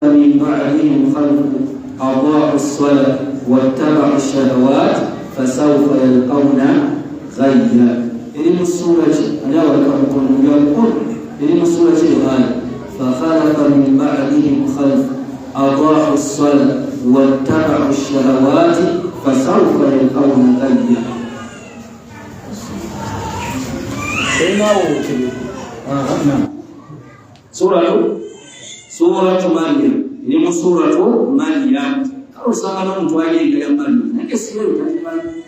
من بعدهم خلف أضاعوا الصلاة واتبعوا الشهوات فسوف يلقون غيا. Eri mu ssuula ki? Ani awalika mukono ya mukono? Eri mu ssuula ki aya? Fakhalafa min ba'dihim khalf adaa'u ssala wattaba'u shahawati fasawfa yalqawna ghayya. Suratu Suratu Maryam, eri mu Suratu Maryam. Kale osanga n'omuntu alina enga ya Maryam, naye esireyo tagimanyi.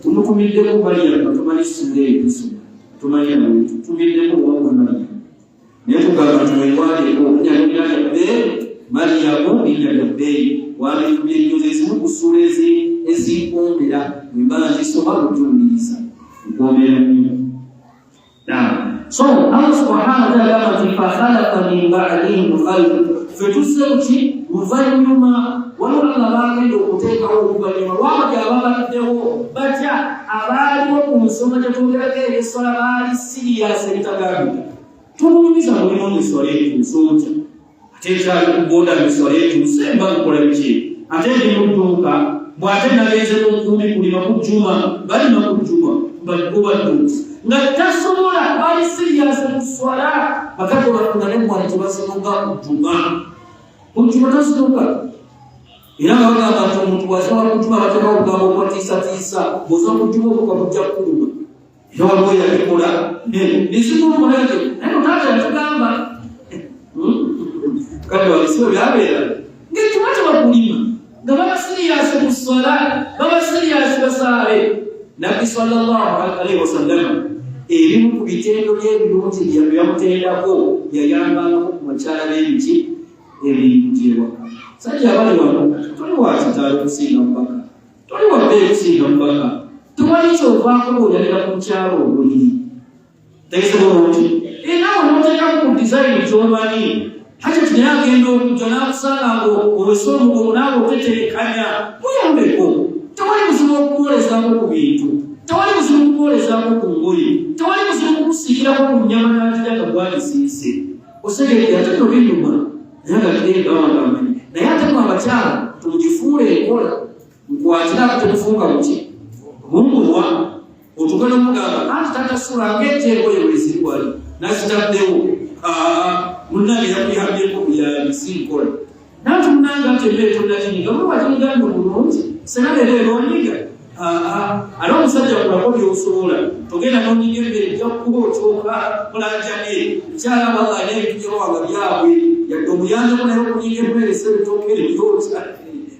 Tumutumiddeko Maryam nga tumanyi ssuula eyo tusoma, tumanyi nawe tutumiddeko wabwe Maryam, naye tugamba nti weewaaleko linnya lyabbe Maryamu, linnya lya bbeeyi. Wandifubye nnyo ezimu ku ssuula ezinkuumira bwe mba nzisoma lujuuliriza nkuumira nnyo. So Allah subhanahu wa ta'ala agamba nti fakhalafa min ba'dihim khalf, ffe tuzze muki luvannyuma. Waliwo Allah baagenda okuteekawo oluvannyuma lwabali ababaddewo batya abaaliwo ku nsonga gyetwogerako ebyeswala baali siriyasi ebitagambika. Tumunyumiza mulimu ngeswala etuuse otya, ate ekyali ku boda ngeswala etuuse mba nkola biki, ate ndi mu dduuka bw'ate nagenze mu nkumbi kulima ku jjuma, balima ku jjuma mbadduuka nga tasobola bali siriyasi mu swala. Bakadde baffe nga nemwana tebazinuka ku jjuma, ku jjuma tazinuka. Era nga bagamba nti omuntu bw'asaba ku jjuma bateekawo obugambo obwatiisatiisa, bw'osaba ku jjuma obuka bujja kukuluma. Era waliwo yabikola nezikuluma nti naye mutaata yatugamba kati wabisibo byabeera ng'ekituma tebakulima nga baba siriyasi ku swala, baba siriyasi basaale. Nabbi sallallahu alaihi wasallama ebimu ku bitendo by'ebirungi byamutendako yayambangako ku bakyala b'ebiki ebintu gyewaka. Sajja abali wano, toli wa kitalo kusinga mubaka, toli wa bbeeyi kusinga mubaka, tewali kyovaako bw'oyalira ku mukyalo obuliri. Tegese bulungi era onoteekamu ku dizayini ky'omanyi. Hajati naye agenda okujja n'akusanga ng'owese omugongo naawe otetenkanya, muyambeko. Tewali buzibu okukwolezaako ku bintu, tewali buzibu kukwolezaako ku ngoye, tewali buzibu kukusiikirako ku nnyama n'agirya nga gwagisiise. Osegedde ate no binyuma naye nga tegawangamanyi. Naye ate mwe abakyala tumugifuule enkola nkwatira ate temufuuka muki mumulwa otuuka nomugamba anti taata sula ngaekyo engoye weziri wali nazitaddewo. Munange yakuyambyeko buyambi si nkola nanti munange ati emmere tonaginyiga muba waginyiga nno bulungi sena leero era onyiga. Ate omusajja kulako byosobola, togenda nonyiga emmere ejja kukuba otyoka mulanjane mukyala walla alina ebintu byebawanga byabwe yadde omuyambeko, naye okunyiga emmere sebitookere byokya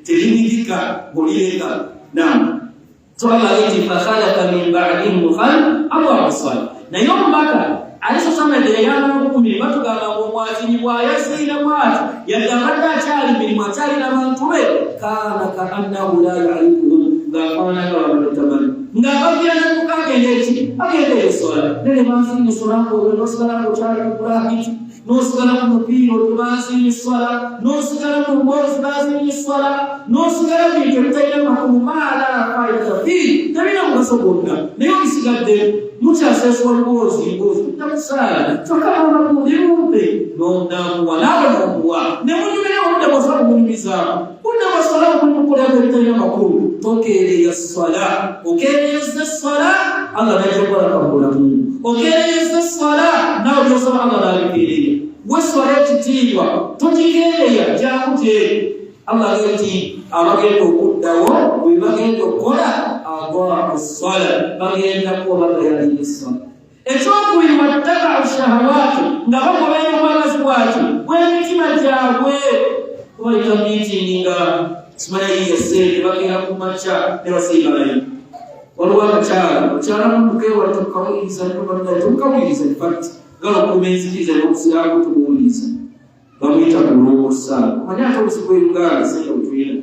terinyigika ng'olireka. Nam, so Allah nti fakhalafa min ba'dihim khalf adaa'u ssalah. Naye omubaka alisosama yayambala obukumi batugamba ngu omwazini bw'ayaziina bw'ati yadde abadde akyali mirimu akyali n'abantu be kaana ka annahu la yarifuhum, ng'afaanana nga babadde tamanyi ng'abagira nakuka agenda eki agenda esola nene banziina esola ng'olwo n'osigala ng'okyali ku bulakiti, n'osigala ku mupiira olwo banziina eswala, n'osigala mu mboozi banziina eswala, n'osigala mu bintu ebitalina makulu maala faidata fii tebirina mugaso gwonna, naye obisigadde mukyaseeswa luboozi mboozi tamusaala kyokka amakundi mumpe n'omuwa naawe n'omuwa ne munyumira obudde bwosala omunyumizaako budde bwosala omukolako ebitalina makulu. Tokeereya swala, okeereyeza swala Allah najja kubalaka mu bulamu. Okeereyeza swala naawe byosaba Allah n'abikeereya. We swala ekitiibwa togikeereya jangu gyeri. Allah agamba nti abagenda okuddawo bwe bagenda okukola adaau swala bagenda kuba bagayalira esswala. Ekyokubiri, wattabau shahawaati, nga bagoberera obwagazi bwaki bw'emitima gyabwe. Kubayita miitingi nga simanya yiya sente bagenda ku makya ne basiibalayo. Waliwo akakyala okyala mukewa tukawuliriza nnyo bannaye, tukawuliriza infact gala okuuma enzikiriza n'okusiraamu tubuwuliriza. Bamuyita kulongosa omanye ate obuzibu bwe Uganda sente bwetulina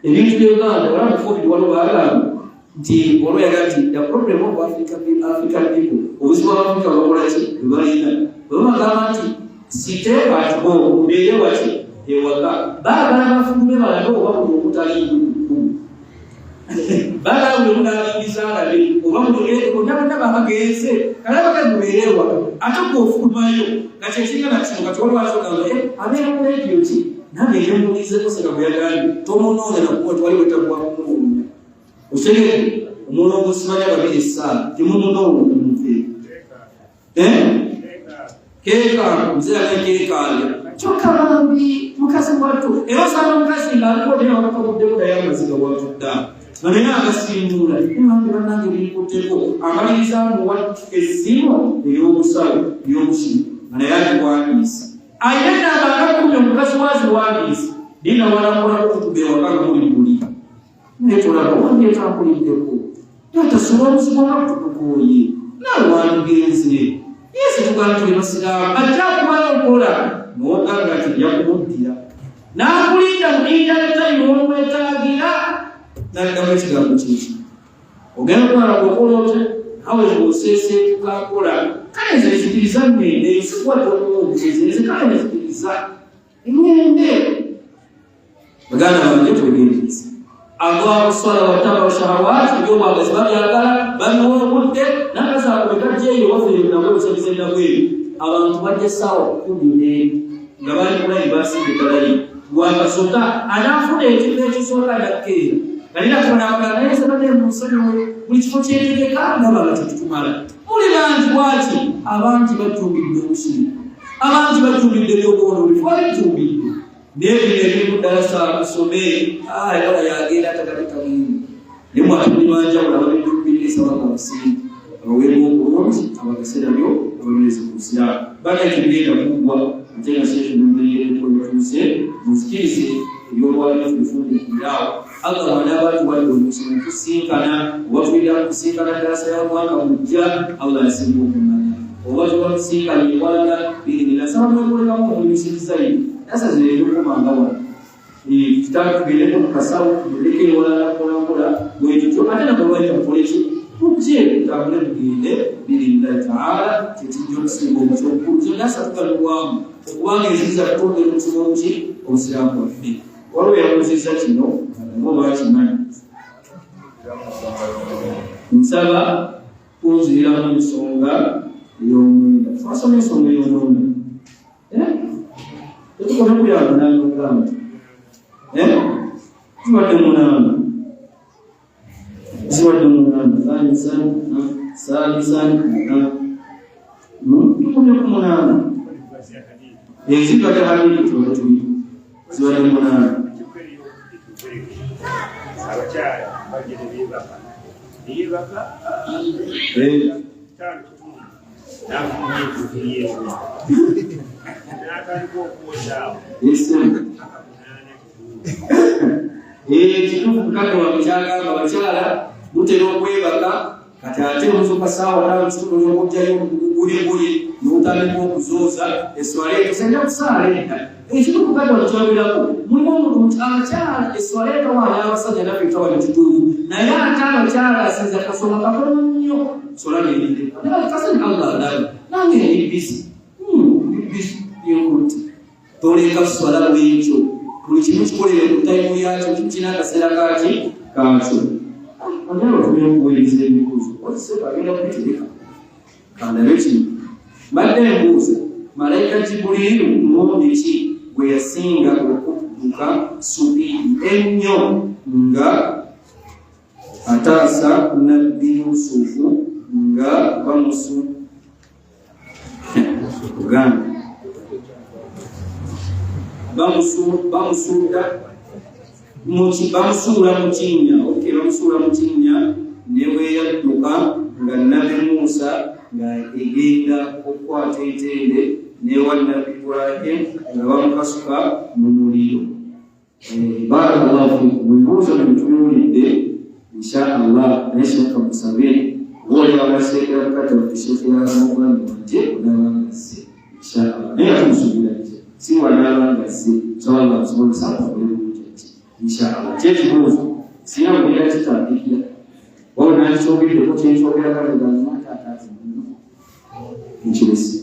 ebintu bya Uganda wala mu COVID waliwo bagamba nti waliwo yaga nti the problem of African people, obuzibu bwa Africa bakola ki bwe balina bwe bagamba nti stay at home, mubeere waki ewaka, baagala bafulume balabe oba buli omutaliimu baagala buli omu n'alingiza alabe oba buli bonna bonna babagenze kale baga mubeere ewaka ate gwe ofulumayo. Nga kyekiringa nakino kati waliwo azogamba eh, abeera ku leediyo ki nange ngemuwulirizeko seka bwe yagambye tomunoonya nakuwa tewali wetakuwa kumunoonya okitegere omulongo simanya babiri essaala temumunoonya omuntu eh? Keeka mzee akeekaanya kyokka bambi mukazi wattu era osanga omukazi ng'aliko naye wabakabuddemu naye amaziga watudda nga naye agasiimuula bambi bannange binkutteko amaliriza muwa essimu ey'obusawo ey'obusimu nga naye agiwandiisa alina enamba nga kkumi omukazi waziwandiisa naye nawalakulako kutuba ewaka nga muli buli Naye tolaba wange etankuliddeko taata sula omuzigo nga tutukooye naawe wandigenze yesu tugamba tuli basiraamu ajja akubayo nkola n'ogamba nti nja kumuddira n'akulinda mu intanetayimu womwetaagira n'addamu ekigambo kyeki ogenda okulaba bwokola otya nawe ng'oseeseetuka nkola kale nze nzikiriza ŋŋende sikuwadde okuwumbiriza nze kale nzikiriza ŋŋende. Baganda bange twegendereze. Agwa kuswala wataba shahawati ebyobwagazi babyagala babiwa obudde nakazaako bwekajja eyo wafere nabwe busabize nabweru abantu bajja essaawa 11 nga bali kulayi basimba eddalayi lwakasooka anaafuna ekifo ekisooka nakkeera alina kubanaakola naye sabadde munsonyiwe buli kifo kyetegeka ndaba nga tekitumala muli bangi bwaki abangi bajjumbidde obusiru abangi bajjumbidde ebyokwonoona twabijjumbidde Naye bino ebirimu ddala saa musome ayagala yagenda atagala tagenda naye mwate muli banjawulo ababiddumbidde esaba nga musingi abaweemu obulungi abagase nabyo abanywereze ku busiraamu bana tebigenda kuggwa ate nga seekinumbeerekotuuse munzikirize ebyolwaliro tubifundikiraawo Allah bwanaaba atuwadde omukisa okusinkana oba tulina kusinkana ddalasa ya mwaka mujja Allah yasinga okumanya oba tuba tusinkanye ewalala birinira nsaba mwekoleramu omunyusirizzayo dasa zino ebyokumanga wano eh, tugendeko mu kasawo tugendeko ewalala mpolampola bwetutyo ate nakulwaita mukoleki mujje tutambule mugende birinira taala kyekijja okusinga omukisa omukulu kyonna satugalibwamu okubanga enziza kutongera omutima omuki obusiraamu bwaffe. Waliwo yabuuzizza kino nabo bakimanyi. Nsaba kunziriramu ensonga ey'omwenda. Twasoma ensonga ey'omwenda. Eh? Tetukome ku ya munaana ogamba. Eh? Tubadde munaana. Zibadde munaana. Thanisan, salisan, tukomye ku munaana. Ezibadde hadithi tubadde tuli. Zibadde munaana. Abakyala bajja ne beebaka neyebaka nafuna enkuvi n'atandika okuwozaawo. Ekituufu mukadde wange kyagamba bakyala mutera okwebaka kati ate omuzuka saawa taano kitundu n'okugyayo omuguguliguli n'otandika okuzooza eswala etuuse nja kusaala edda ekituufu mukadde wange kyogerako mulimu omuntu abakyala eswala etawaanya abasajja naffe etawaanya kituufu naye ate abakyala asinza kasonga katono nnyo sola nerinde kasani Allah alaba nange ndi busy ndi busy yenkutte Toleka swala bwekyo buli kimu kikolere ku tayimu yakyo kikina akaseera kaki kakyo. Onyala otumira okuweereza ebibuuzo ozise agenda kubitereka kandabe kino. Mbadde mbuuza malayika Jibuliiru mulundi ki gwe yasinga okudduka supiidi ennyo nga ataasa Nabbi Yusufu nga bamusu Uganda bamusuula bamusuula mu kinnya okay bamusuula mu kinnya ne bwe yadduka nga Nabbi Musa nga egenda okukwata entende newa Nabbi Ibrahim nga bamukasuka mu muliro. Eh, barakallahu fikum ebibuuzo bino tubiwulidde insha allah naye sooka musabe oba oli abaseekera mukadde waffe sheekh yamugambye wanje onaabanga azze insha allah naye ate musuubira nti si wanaabanga azze nsaba allah amusobozesa atambule bulungi ati insha allah kyekibuuzo singa mugenda kitandikira waba nandikyogeddeko kyenkyogera kale gamba taata nkirese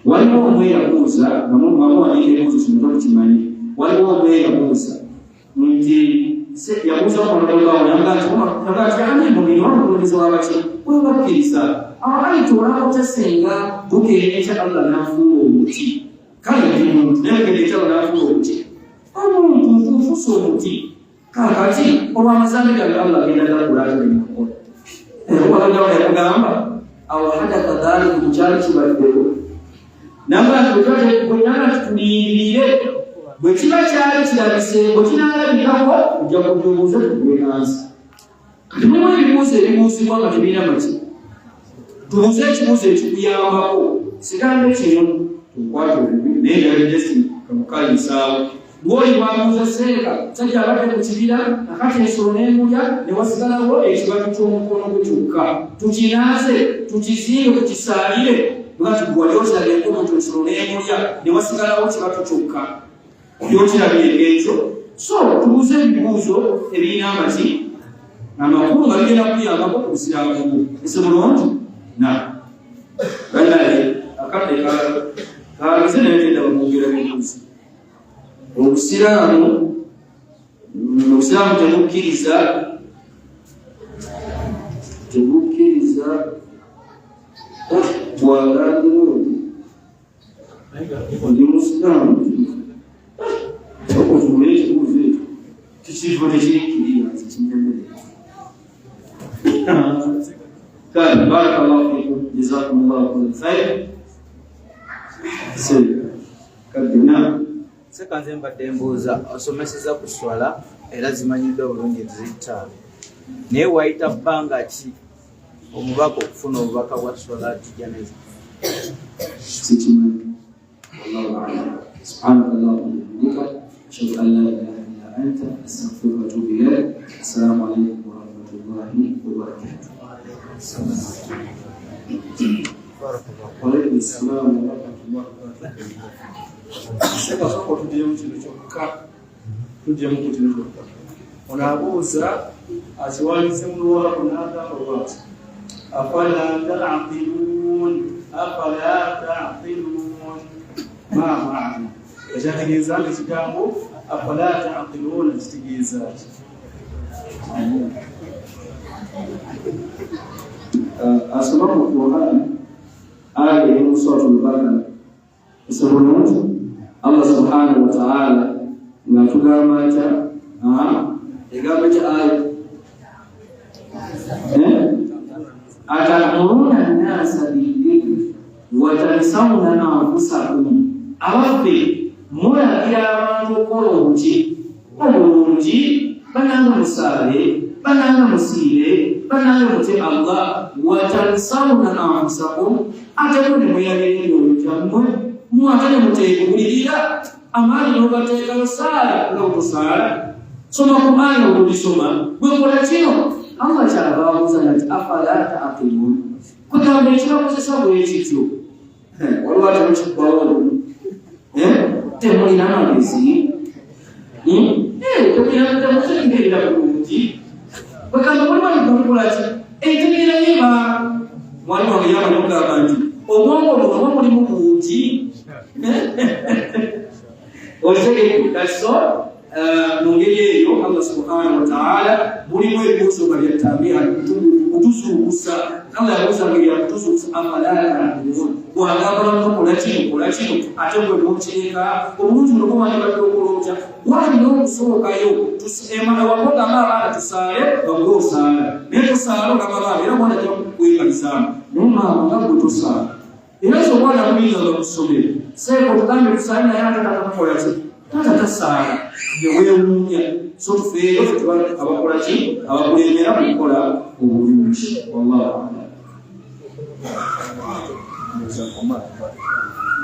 Waliwo omu eyabuuza, nga muwandiika ebibuuzo kino tokimanyi. Waliwo omu eyabuuza nti yabuuza Umar radiyallahu anhu nti Umar nti ani mumini oba mukulembeze w'abaki webakkiriza awaayita olaba otya singa bukeera enkya Allah n'afuula omu omuti. Kale ndi muntu naye mugenda ekyalo n'afuula omuti. Omuntu nfuuse omuti. Kaakati olw'amazambi gange Allah agenda gakola atyo nemukola. Okuba yakugamba awo hadatha dhalikum kyali kibaddewo. Nagamba nti tulindirire bwe kiba kyali kirabise bwe kinaalabikako ojja kujubuuza tugwe hansi. Kati mulimu ebibuuzo ebibuuzibwa nga tebirina maki. Tubuuze ekibuuzo ekikuyambako. Sigambe kino tukwate obubi naye njagala just kamukayisaawo. Ng'oli bw'abuuza seeka sajja abadde ku kibira nakati ensolo n'emulya ne wasigalawo ekibatu ky'omukono gwe kyokka. Tukinaaze, tukizinge, tukisaalire. Nga wali okirabye enkomo ensolo n'emulya ne wasigalawo kibatu kyokka. Yokirabye ekyo. So tubuuze ebibuuzo ebirina amaki amakulu nga bigenda kuyambako ku busiraamu bwo. Ese bulungi? Na. Bannaye akadde kaalize naye tedda mwongera bibuuzo. Obusiraamu tebukkiriza bwalandiroodi ndi musiraamu otunule ekibuuzo ekyo tekirivo tekirikkirira nze kinnemere. Kale barakallahu fikum jazakumullahu khair. Kadde na Seka nze mbadde mbuuza osomeseza ku swala era zimanyiddwa bulungi ziri ttaano naye wayita bbanga ki omubaka okufuna obubaka bwa swalati janeza? Sikimanyi. Wallahu a'lam. Subhanaka Allahumma wa bihamdika ashhadu an la ilaha illa anta astaghfiruka wa atubu ilayk. Assalamu alaykum wa rahmatullahi wa barakatuh. Wa alaykum assalam wa rahmatullahi wa barakatuh. Seka sooka otugyemu kino kyokka, tugyemu ku kino kyokka. Ono abuuza akiwandiise mu Luwarabu n'agamba bw'ati: afala ta'qiluun, afala ta'qiluun ma maana? Ekyategeeza nti ekigambo afala ta'qiluun kitegeeza ki? Asoma mu Quran aya eri mu Suratul Bakara. Bulungi Allah subhanahu wa ta'ala ng'atugamba atya? Egamba etya aya? Atamuruna nnasa bilbirri wa tansawna anfusakum. Abaffe mulagira abantu okukola obuki obulungi, banange musaale, banange musiibe, banange mutye Allah, wa tansawna anfusakum, ate mwe ne mwerabira emyoyo gyammwe, mmwe ate ne muteegulirira amaanyi n'ogateekayo saala nga bw'osaala. Soma Qur'ani olwogisoma, gwe kola kino. Allah kyava abuuza nti afala ta'qilun, kugamba ekibakozesa bwe kityo waliwo ate mukigwawo temulina magezi, temutegeera bulungi. Kwegamba mulimu mukola ki entegeera yeba mwalimu wange yamanya okugamba nti obwongo buno mulimu bungi okitegedde. Kati so mu ngeri eyo Allah subhanahu wa ta'ala mulimu ebibuuzo nga byatambiha kutuzuukusa. Allah yabuuza ngeri yakutuzuukusa afala ta'qilun, bw'agamba banno kola kino kola kino ate gwe n'okireka obulungi buno bwewandibadde okola otya? Walina okusookayo ewakogamba abaana tusaale nga gwe osaala naye tosaala ogamba abaana era omwana ajja kukwekalizaamu naye maama nga gwe tosaala era nze omwana muyinza ku ssomero seeko tugambe tusaale naye ate taata takola ki taata tasaala neweewuunya. So tufeeyo ffe tuba abakola ki abakulembera mu kukola obulungi. Wallahu a'lam.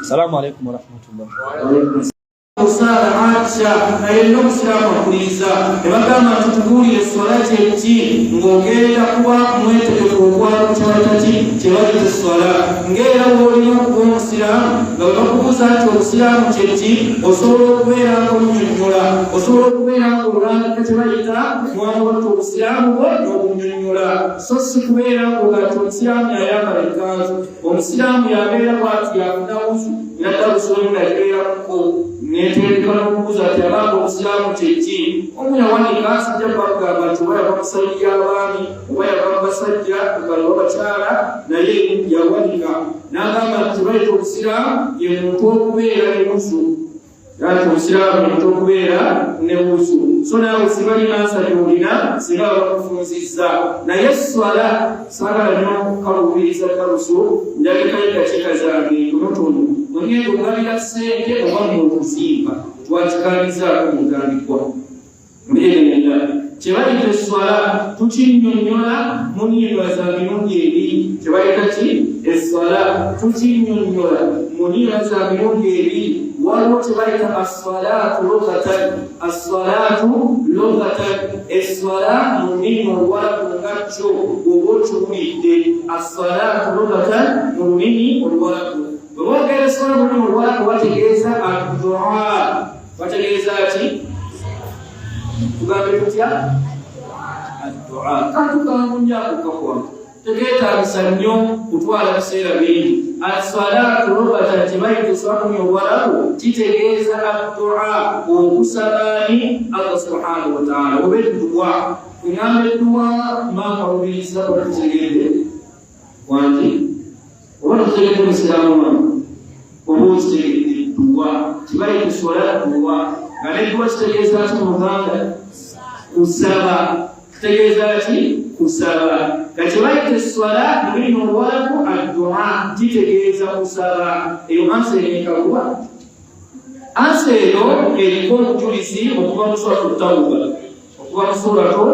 Assalamu alaikum warahmatullah. Osaala Aisha naye n'omusiraamu akuliiza ne bagamba nti tubuulire swala kyeki ng'ogenda kuba mwetegefu okwala kyayita ki kye bayita esswala ng'era bw'olina okuba omusiraamu nga bwe bakubuuza nti obusiraamu kyeki osobola okubeera ng'onnyonnyola osobola okubeera ng'olambika kye bayita mwana wattu obusiraamu bwo n'obunnyonnyola so si kubeera ng'ogatta omusiraamu yayambala ekkanzu omusiraamu yabeera bw'ati yafuna wuzu era ddala nga yabeera neteeka n'okubuuza nti abanga obusiraamu kyeki omu yawanika sijja kubagamba nti oba yava mu sayidi y'abaami oba yava mu basajja bano bakyala naye yawanika n'agamba nti tebayita obusiraamu ye muntu okubeera ne wuzu ati obusiraamu muntu okubeera ne wuzu so naawe simanyi ansa gy'olina singa bakufunzizza naye swala saagala nnyo kaluubiriza kalusu njagekayo dakiika zange ntonotono ogenda okugabira ssente oba mu okuzimba twakikalizaako mu ntandikwa mbirenga kyebayita esswala tukinnyonnyola mu nnyonnyola za mirundi ebiri. Kyebayita ki esswala tukinnyonnyola mu nnyonnyola za mirundi ebiri. Waliwo kyebayita asswalaatu lughatan, asswalaatu lughatan, esswala mu lulimi oluwalabu nga kyo oba okiwulidde. Asswalaatu lughatan mu lulimi oluwalabu, bwe boogera esswala mu lulimi oluwalabu bategeeza addua. Bategeeza ki? Tugambe tutya? Addua. Kantu kangu nnyo ako kakwangu, tekeetagisa nnyo kutwala biseera bingi. Assalaatu lughatan, kyebayita eswala mu oluwalabu kitegeeza addua, okusabaani Allah subhanahu wataala oba edduwa. Eŋamba edduwa mankalubiriza oba tutegedde wangi oba tutegedde musiraamu wange oba okitegedde edduwa kibayita eswala dduwa nga nedduwa kitegeeza ki mu Luganda? Kusaba. Kitegeeza ki? Kusaba. Nga kyebayita eswala mu lulimi oluwalabu addua, kitegeeza kusaba. Eyo ansa enekaluba, ansa eyo eriko obujulizi okuva mu Suratu Tawuba, okuva mu Suratu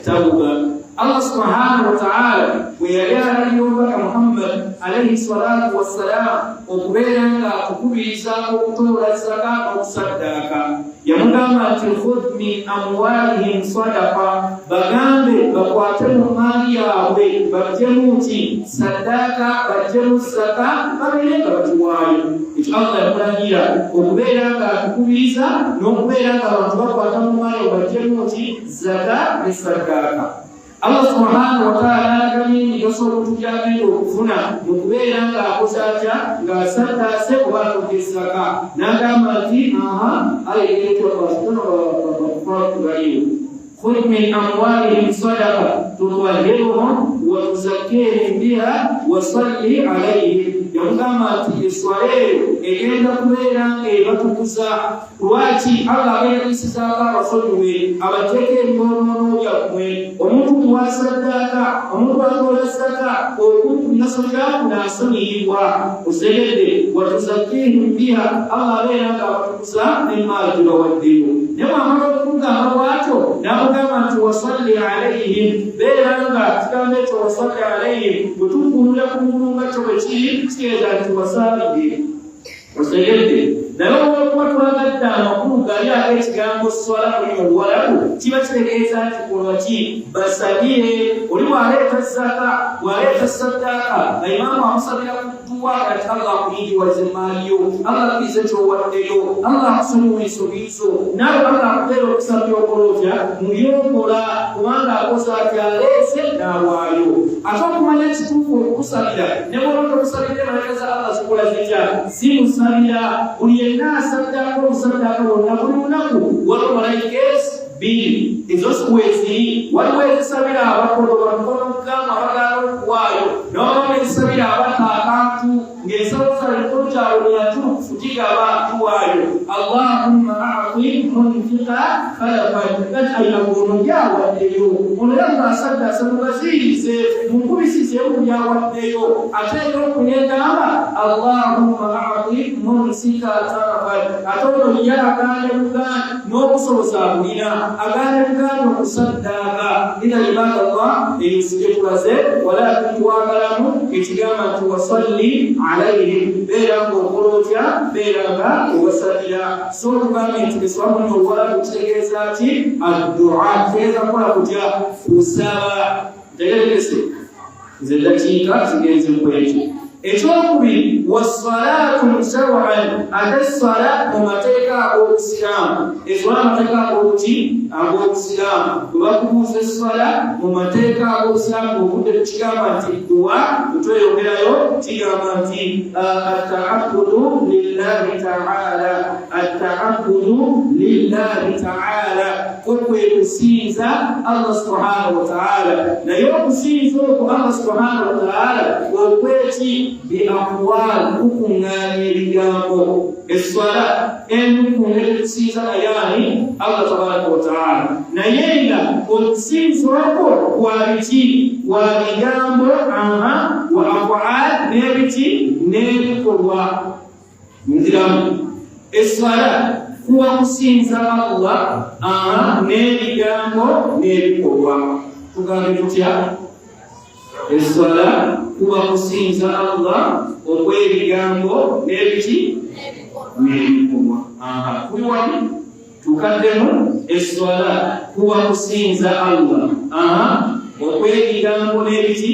Tawuba. Allah subhanahu wataala bwe yali alagira omubaka Muhammad alaihi salatu wassalam okubeera nga akukubiriza okutoola zaka n'okusaddaaka, yamugamba nti khudh min amwalihim sadaqa, bagambe bakwate mu maali yaabwe bajjemu ki saddaaka, bajjemu zaka, babeere nga bagiwaayo. Ekyo Allah yamulagira okubeera nga atukubiriza n'okubeera nga abantu bakwata mu maali bajjemu ki zaka ne saddaaka. Allah subhanahu wataala alaganye emigaso omuntu gyagenda okufuna mu kubeera ng'akoze atya, ng'asaddaase oba atodde zaka, n'agamba nti aha ayegeretwabakufakubaliyo khudh min amwalihim sadaqa tutwahiruhum wa tuzakkihim biha wa salli alayhim. Yamugamba nti eswala eyo egenda kubeera ng'ebatukuza. Lwaki? Allah agenda kuyisizaako abasonyiwe abateeka ebyonoono byammwe. Omuntu muwasaddaaka, omuntu atoola zaka, okumpi migaso gyafuna asonyiyibwa. Osegedde? Watuzakkihim biha, Allah abeera nga abatukuza n'emaali gyebawaddeyo. Naye bwamala okumugamba bwatyo n'amugamba nti wasalli alaihim, beera nga kigambo ekyo wasalli alaihim bwe tukunulira ku ngulu nga kyo bwe kiri kitegeeza nti wasaalire. Osegedde? Naye olwokuba twagadde amakulu gali ag'ekigambo swala muli oluwalabu, kiba kitegeeza nti kolwaki basabire. Oli bw'aleeta zaka, bw'aleeta saddaaka, nga imaamu amusabira ku dduwa ati Allah akuyingiwaza emaali yo, Allah akkirize kyowaddeyo, Allah akusonyiwa ensobi zo, naawe Allah akuteera okusabira okola otya mu byokola, kubanga akoze ati aleese n'awaayo. Ate okumanya ekituufu okukusabira ne bw'oba tomusabidde, malayika za Allah zikola zitya? Zimusabira. Buli yenna asaddaaka obusaddaaka bwonna buli lunaku, waliwo malayika ezi bbiri ezo weeziri. Waliwo ezisabira abakodo bamukono mugamba abagaala okuwaayo, newabaawo ezisabira abata akantu ng'ensawo zaabwe emikono gyabwe myatulukufu gigaba tuwaayo. Allahumma ati munfika khalafan kati ayina ono byawaddeyo ono era ng'asaddaasa mubaziirize mukubisizeemu ku byawaddeyo. Ate ey'okunegamba allahumma ati mumsika tarafan, ate ono ye agaane bugaani n'obusobozi abulina, agaane bugaani okusaddaaka. Ina ibadallah, eyo sigyetulaze, walakin twagalamu ekigamba nti wasalli alaihim, beera ng'okola otya, beera nga obasabira. So tugambye nti eswamu oluwalabu kitegeeza ki? Addua. Kitegeeza kukola kutya? Kusaba. Ntegerekese nze eddakiika zigenze ku ekyo. Ekyokubiri, wasalaatu shar'an, ate swala mu mateeka ag'obusiraamu. Ag'obusiraamu. Eswala amateeka ag'obuki? Ag'obusiraamu. Bwe bakubuuza esswala mu mateeka ag'obusiraamu, ng'ovudde ku kigamba nti dduwa, bwetweyongerayo kigamba nti ataabudu lillahi taala, ataabudu lillahi taala, ko kwe kusinza Allah subhanahu wataala. Naye okusinza okwo Allah subhanahu wataala okweki? Bi aqwal, kukuŋŋaanya ebigambo. Esswala emu ku ngeri tusinza naye ani? Allah tabaraka wataala. Naye nga okusinza okwo kwa biki? Kwa bigambo, aha, wa afaal, n'ebiki? N'ebikolwa. Nziramu, esswala kuba kusinza Allah, aha, n'ebigambo n'ebikolwa. Tugambe tutya? Esswala kuba kusinza Allah okw'ebigambo n'ebiki? N'ebikolwa. Tuli wali tukaddemu. Esswala kuba kusinza Allah, aha, okw'ebigambo n'ebiki?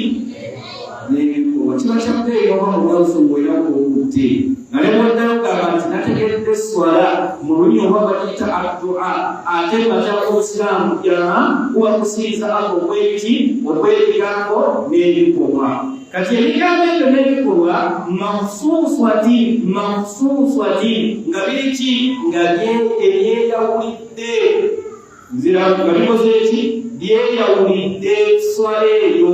N'ebikolwa. Kiba kyabbeeyi oba mugawufu ng'olina kuwugudde nga ne bwoddayo gamba nti nategedde esswala mu lulimi oba bagiyita addua, ate mateeka g'obusiraamu kuba kusinza Allah okw'ebiki? Okw'ebigambo n'ebikolwa. Kati ebigambo ebyo n'ebikolwa makhsuswati, makhsuswati, nga biri ki? Nga ebyeyawulidde. Nzira, nga bikoze eki? Byeyawulidde swala eyo.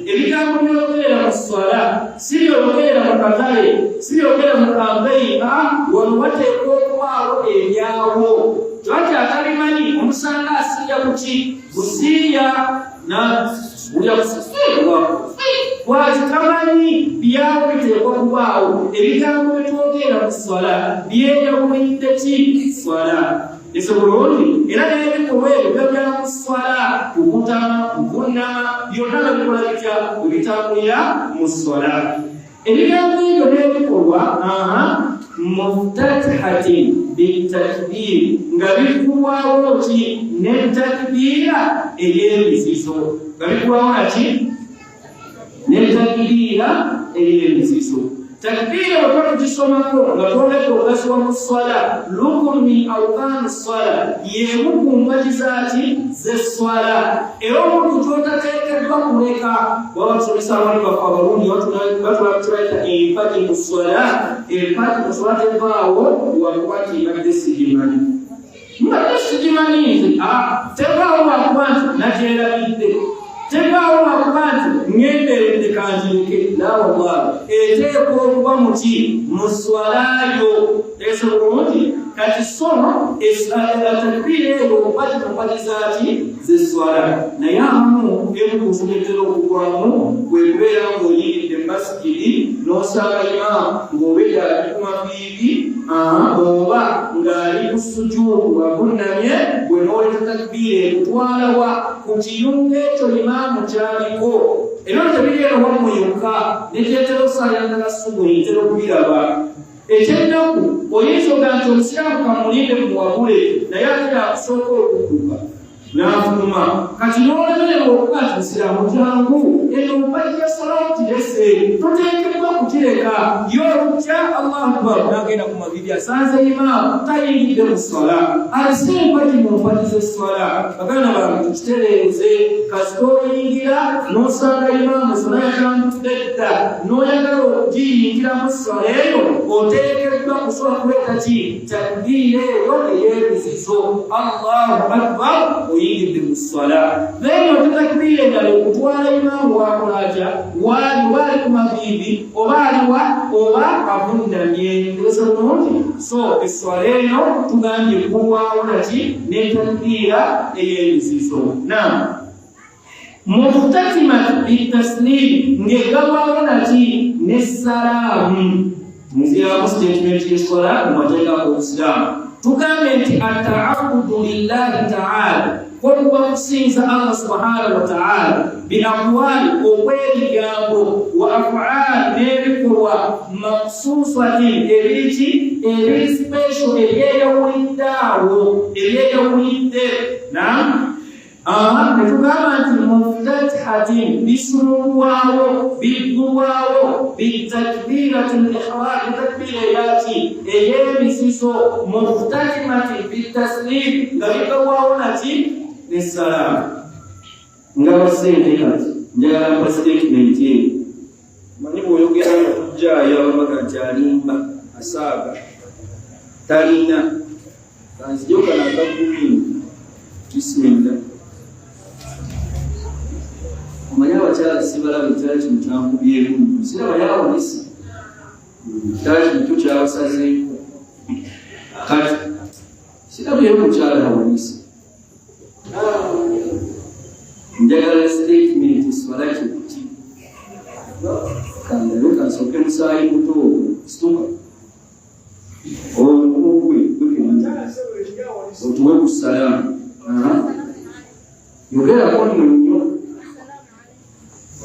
Ebigambo byogerera mu swala si byogerera mu katale, si byogera mu kampeyi. Wano wateekwa okubaawo ebyawo. Lwaki atalimanyi omusanga asiiya kuki? Busiiya na ulya. Lwaki tamanyi byawo biteekwa kubaawo? Ebigambo byetwogerera mu swala byeyawulidde ki? Swala ese bulungi. Era n'ebikolwa ebyo biba bya mu swala, kukutama, kuvunnama, byonna nga bikola bitya? Bwe bitambulira mu swala. Ebigambo ebyo n'ebikolwa, aha, muftatihatin bitakbir, nga biggulwawo ki? Netakbiira ey'emizizo. Nga biggulwawo naki? Netakbiira ey'emizizo. Takbiira bwe tuba tugisomako nga twongedde okugasibwa mu swala, rukunu min arkaani swala, y'emu ku mpagi zaaki? Z'esswala. Era omuntu kyotateekeddwa kuleka, waba tusomesa abaana baffe abalungi, batula kibayita empagi mu swala. Empagi mu swala tevaawo lwakuba nti mbadde sigimanyi, mbadde sigimanyi nze. Tevaawo lwakuba nti nagyerabidde, tevaawo lwakuba nti ŋŋenderedde kanjireke. La wallahi, eteekwa okuba muki? Mu swalayo. Eso bulungi. Kati so takbiira eyo mpagi mu mpagi zaaki? Z'esswala. Naye abamu emu ku nsonga etera okugwamu kwe kubeera ng'oyingidde mu masigidi n'osanga imaamu ng'obedde ali ku maviivi oba ng'ali ku sujuudu avunnamye, gwe n'oleta takbiira ekutwala wa? Ku kiyungo ekyo imaamu ky'aliko. Ebyo tebiri eno wammwe yokka, ne gyetera osaalira ddala subuhi ntera okubiraba. Ekyennaku, oyinza oga nti omusiraamu kamulinde muwabule, naye ate yakusooka okudduka n'afuluma. Kati n'olemererwa okuga nti musiraamu jangu, eno mpagi ya swala ogirese, toteekeddwa kugireka. Ye olujja, Allahu akbar, n'agenda ku maviivi, asanze imaamu tayingidde mu swala, alese empagi mu mpagi z'esswala. Baganda bange, tukitereeze. Kasita oyingira n'osanga imaamu swala yatandikidde dda, n'oyagala okugiyingiramu swala eyo, oteekeddwa kusobola kuleeta ki? Takbiira eyo ey'emizizo, Allahu akbar, oyingidde mu swala. Then ote takbiira endala ekutwala imaamu wakola atya, waali oba ali ku maviivi oba aliwa oba avunnamye. Tegese bulungi. So esswala eno tugambye eggulwawo naki? Netakbiira ey'emizizo. Nam muftatimat bitaslim, ng'eggalwawo naki? Nessalaamu. Nziramu statement y'esswala mu mateeka g'obusiraamu. Tugambe nti ataabudu lillahi taala, ko kuba kusinza Allah subhanahu wa taala, bi aqwali, okw'ebigambo, wa afaal, n'ebikolwa, makhsusatin, ebiriki? Ebiri special, ebyeyawulidde awo, ebyeyawulidde. Nam. Netugamba nti muftatihatin bisumulwawo biggulwawo bitakbirati lihrami, takbira eyaki ey'emizizo, muftatimati bitaslim, nga biggulwawo naki nessalaamu. Nga basente kati njagala mpa statement eyo, manyi bw'oyogera nga tujjaayo ababaga nti alimba asaaga talina. Kanzijoka nakagumiini. Bismillah. Omanyi abakyala sibalaba, ekyala kino kyankubyemu, siraba yawonesi, kyala kino kyo kyabasazeeko. Kati sirabyeyo mukyala yawonesi. Njagala statement, swala kyeki? Kandabe kansooke musaayi muto situka omukugwe otuwe ku salaamu, yogerako nno nnyo.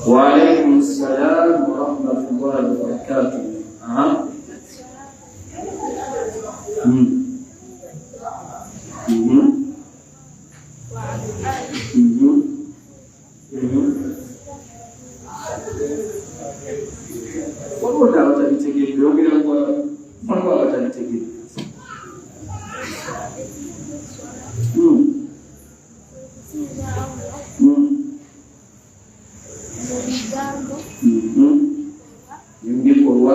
Waalaikum salaamu warahmatullahi wabarakatuh. Waliwo nno abatabitegeera, oyogera, waliwo abatabitegeera. Ebikolwa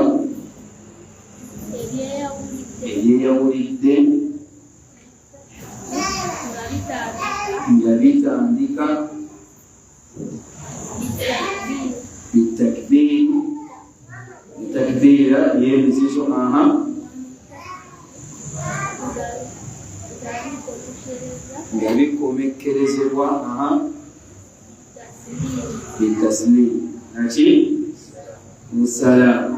ebyeyawulidde nga bitandika bitakbiru, takbiira y'emizizo, aha, nga bikomekkerezebwa, aha, bitaslim naki musalaamu.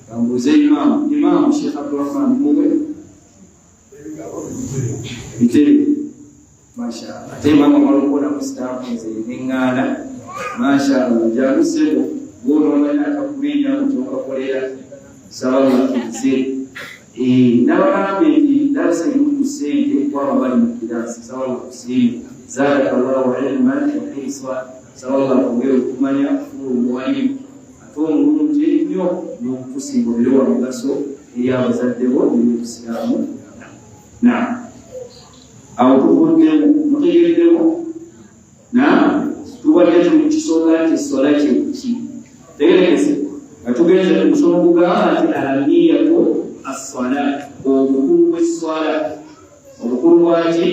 Kambuuze imaamu, imaamu Sheekh Abdurahman, muwe bitere. Mashallah, ate imaamu amala okubonamu sitampu nze neŋŋaana. Mashallah, jangu ssebo, gwonoomanya akakubiina mu kyokakolera, saba bakkirize. Nabagambye nti darasa erimu ku ssente kwabo bali mu kirasi. Saba bakusiime, zadaka llahu ilman wa hirsa. Saba Allah akwongere okumanya, fuula omuwalimu ate omulungi ennyo n'okukusinga, obere wa mugaso eri abazadde bo eri obusiraamu. Na awo tuvuddemu, mutegereddemu na tubadde tuli mu kisonga nti eswala kyeki. Tegerekese nga tugenze ku musomo gugamba nti ahamiyatu asswala, obukulu bw'esswala, obukulu bwaki.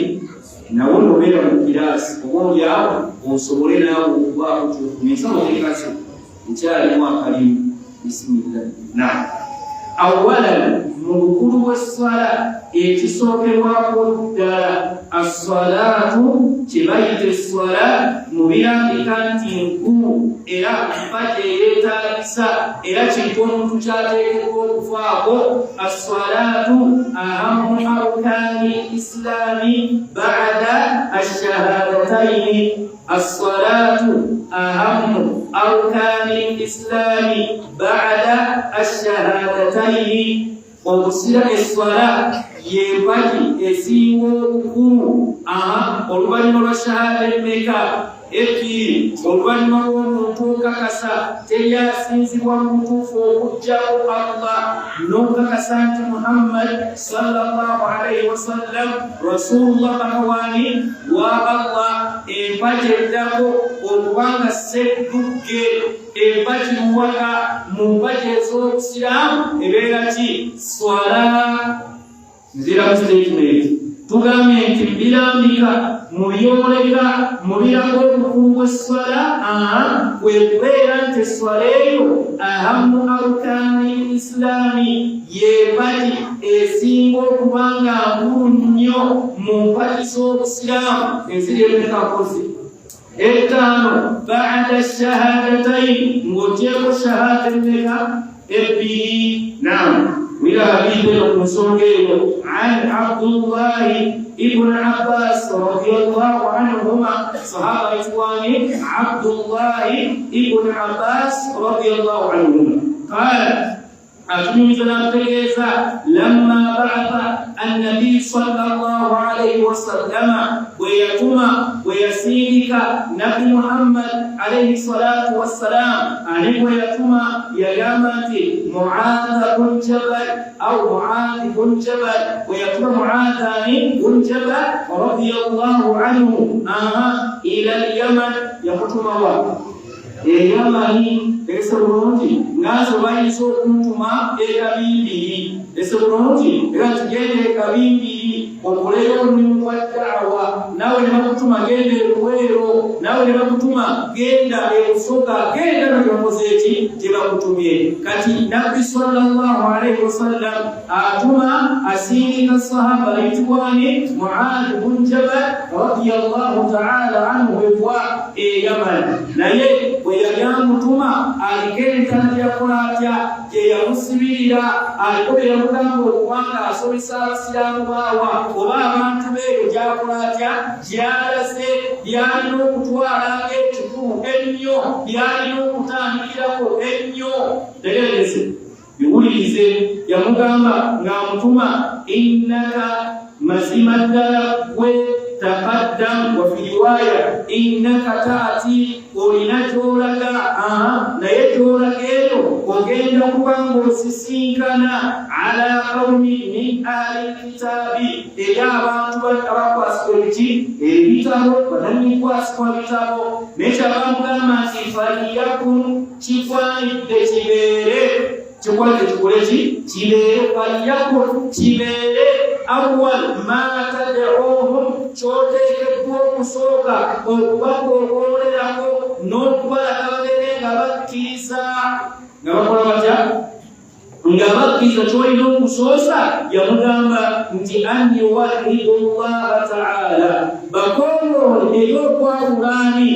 Nawe nobeera mu kiraasi oba oliawo osobole naawe okubaako kyofuna. Ensawo tekaze, ekyalimu akalimu. Bisimillah. Na awalan, mu bukulu bw'esswala ekisookerwako ddala, asswalaatu, kye bayita esswala mu birambika nti nkulu era mpagi eyeetaagisa era kintu omuntu kyateekeddwa okufaako. Asswalaatu ahamu arkaani islaami ba'da ashahadataini. Asswalaatu ahamu arkaani islaami ba'da ashahadataini. Obusira esswala yempagi esinga obukulu, aha, oluvannyuma lwa shahada emmeka? Ebbiri. Oluvannyuma lw'omuntu okakasa teri asinzibwa mu butuufu okuggyako Allah, n'okakasa nti Muhammad sallallahu alaihi wasallam rasulullah, bakawaani wa Allah, empagi eddako okubanga seddugge, empagi muwaka mu mpagi ez'obusiraamu ebeera ki? Swala. Nziramu statement, tugambye nti birambika mu byoleka mu biraga obukulu bw'esswala, aha, kwe kubeera nti esswala eyo ahamu arkaani islaami, y'empagi esinga okuba nga nkulu nnyo mu mpagi z'obusiraamu eziri emekakozi etaano, bada shahadatain, ng'ogyeko shahada emmeka? Ebbiri. Nam wira hadithi eno ku nsonga eyo, an Abdullahi ibn Abbas radiallahu anhuma, sahaba itwani Abdullahi ibn Abbas radiallahu anhuma qala. Atunyumiza n'atutegeeza, lamma ba'atha annabi sallallahu alaihi wasallama, bwe yatuma, bwe yasindika Nabbi Muhammad alaihi salatu wassalam, ani bwe yatuma? Yagamba nti Muadha bun Jabal au Muadhi bun Jabal. Bwe yatuma Muadhani bun Jabal radiyallahu anhu, aha, ila al-Yaman, yamutuma wa Eyamani. Ese bulungi nganze bayinza okuntuma ekabimbiri. Ese bulungi era tugende ekabimbiri okoleyo omulimu gwa daawa, naawe ne bakutuma genda eruweero, naawe ne bakutuma genda ebusoga, genda no gyebakoze eki gyebakutumye. Kati Nabbi sallallahu alaihi wasallam atuma, asindika sahaba ayitibwani? Muadh bun Jabal radiyallahu taala anhu ewa Eyaman. Naye bwe yali amutuma, aliko entana gyeyakola atya? Gye yamusibirira, aliko bye yamugamba okubanga asomesa abasiraamu baawa oba abantu beeyo gyakola atya, gyalaze, byalina okutwala ng'ekikulu ennyo, byalina okutandikirako ennyo. Tegereze, biwulirize. Yamugamba ng'amutuma, innaka, mazima ddala gwe, taqaddam, wa fi riwaya innaka taati, olina kyolaga, naye kyolaga eyo ogenda kuba ng'osisinkana ala qawmi min ahli lkitaabi, eri abantu abakwasibwa ebiki? Ebitabo, bananyikwasibwa bitabo. Naye kyabamugamba nti faliyakun, kigwanidde kibeere, kigwanidde kikole ki? Kibeere, faliyakun, kibeere awwal ma tad'uhum, kyoteekeddwa okusooka okubakoowolerako n'okubalaga babeere nga bakkiriza. Nga bakola batya? Nga bakkiriza. Kyolina okusoosa, yamugamba nti an yuwahidu llaha taala, bakowoole eri okwawulaani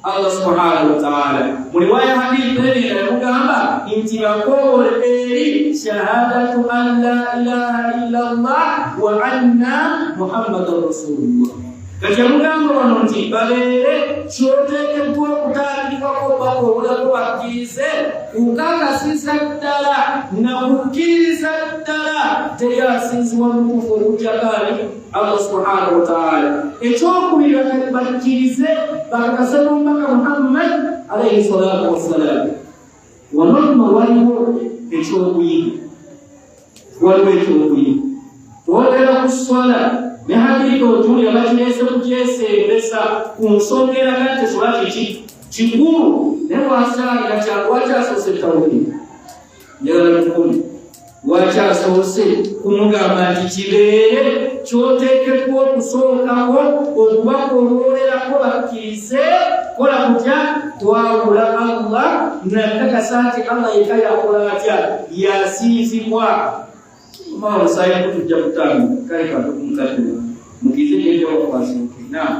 Allah subhanahu wa ta'ala. Mu riwaya hadithi eno yamugamba nti bakowoole eri shahadatu an la ilaha illa Allah wa anna Muhammadan rasulullah. Kati yamugamba wano nti babeere kyoteekeddwa okutandikako bakowoolako bakkirize kukakasiza ddala na kukkiriza ddala teri asinzibwa mutuufu okuggyako ani? Allah subhanahu wa ta'ala. Ekyokubiri, bakkirize bakakase n'omubaka Muhammad alaihi salatu wassalam. Wano nno waliwo ekyokuyiga, waliwo ekyokuyiga. Twogera ku swala ne hadithi otuulira bakireese kukyesembesa ku nsonga eraga nti swala kiki kikulu, naye lwakyalira kya lwaki asoose tawhidi? Njagala tukumi lwaki asoose kumugamba nti kibeere kyoteekeddwa okusookako okubakowolerako bakkirize kola kutya? Twawula Allah nakakasa nti Allah yekka yakola atya? Yasinzibwa. Oba omusaayi tujja kutandika kale katukumukadde mukize gyenjawakwasooke. Naam,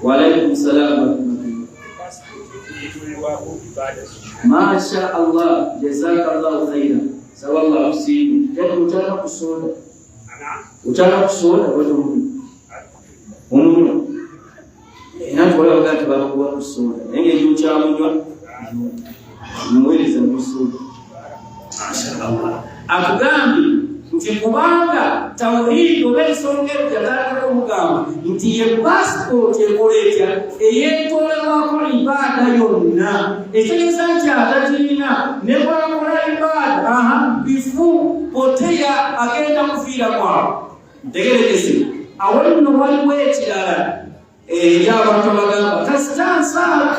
waalaikum salaamu warahmatullah. Masha Allah, jazakallahu khaira. Saba Allah akusiime. Jadi okyalina ku soda, okyalina ku soda oba tomunywa? Omunywa era nti waliwo abagaa nti babakuba ku soda, naye ngeri okyamunywa muweereza mu soda. Akugambye nti kubanga tawhidi oba ensonga eyo yatandikako omugamba nti ye pasipooti ekola etya? Eyeetoolebwako ibaada yonna. Ekitegeeza nti atakirina ne bwakola ibaada, aha, bifu poteya, agenda kufiira kwawo. Ntegerekese awo nno waliwo ekirala eri abantu abagamba kasita nsaala,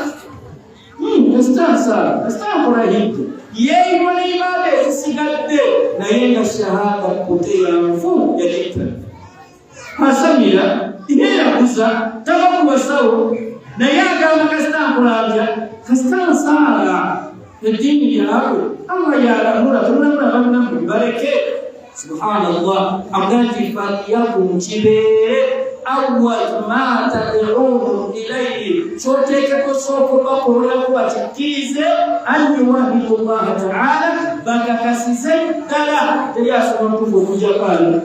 kasita nsaala, kasita nkola hijja, yeeyimwa neibaada ezisigadde, naye nga shahada poteya nfu yagitta. Asamira yeyaguza, tava ku basawo, naye agamba kasita nkola ntya, kasita nsaala. Eddiini lyabwe, Allah yalamula, temulamula bannammwe, baleke. Subhanallah, amugaa nti faliyakun, kibeere awwal ma tad'uhum ilayhi, kyoteekeko sooka obakoolako bakikkirize an yuwahidu llaha taala, bakakasize ddala teri asobola mutuufu okujjako ali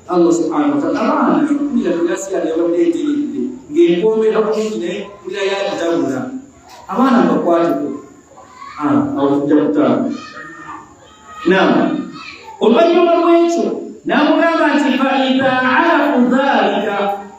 Allah subhanahu wa ta'ala. Abaana kulira tulasiya yabadde eteredde ng'enkoomera bulungi, naye kulira yagitabula. Abaana bakwateko awo tujja kutandika. Nam oluvannyuma lw'ekyo n'amugamba nti faidha arafu dhalika,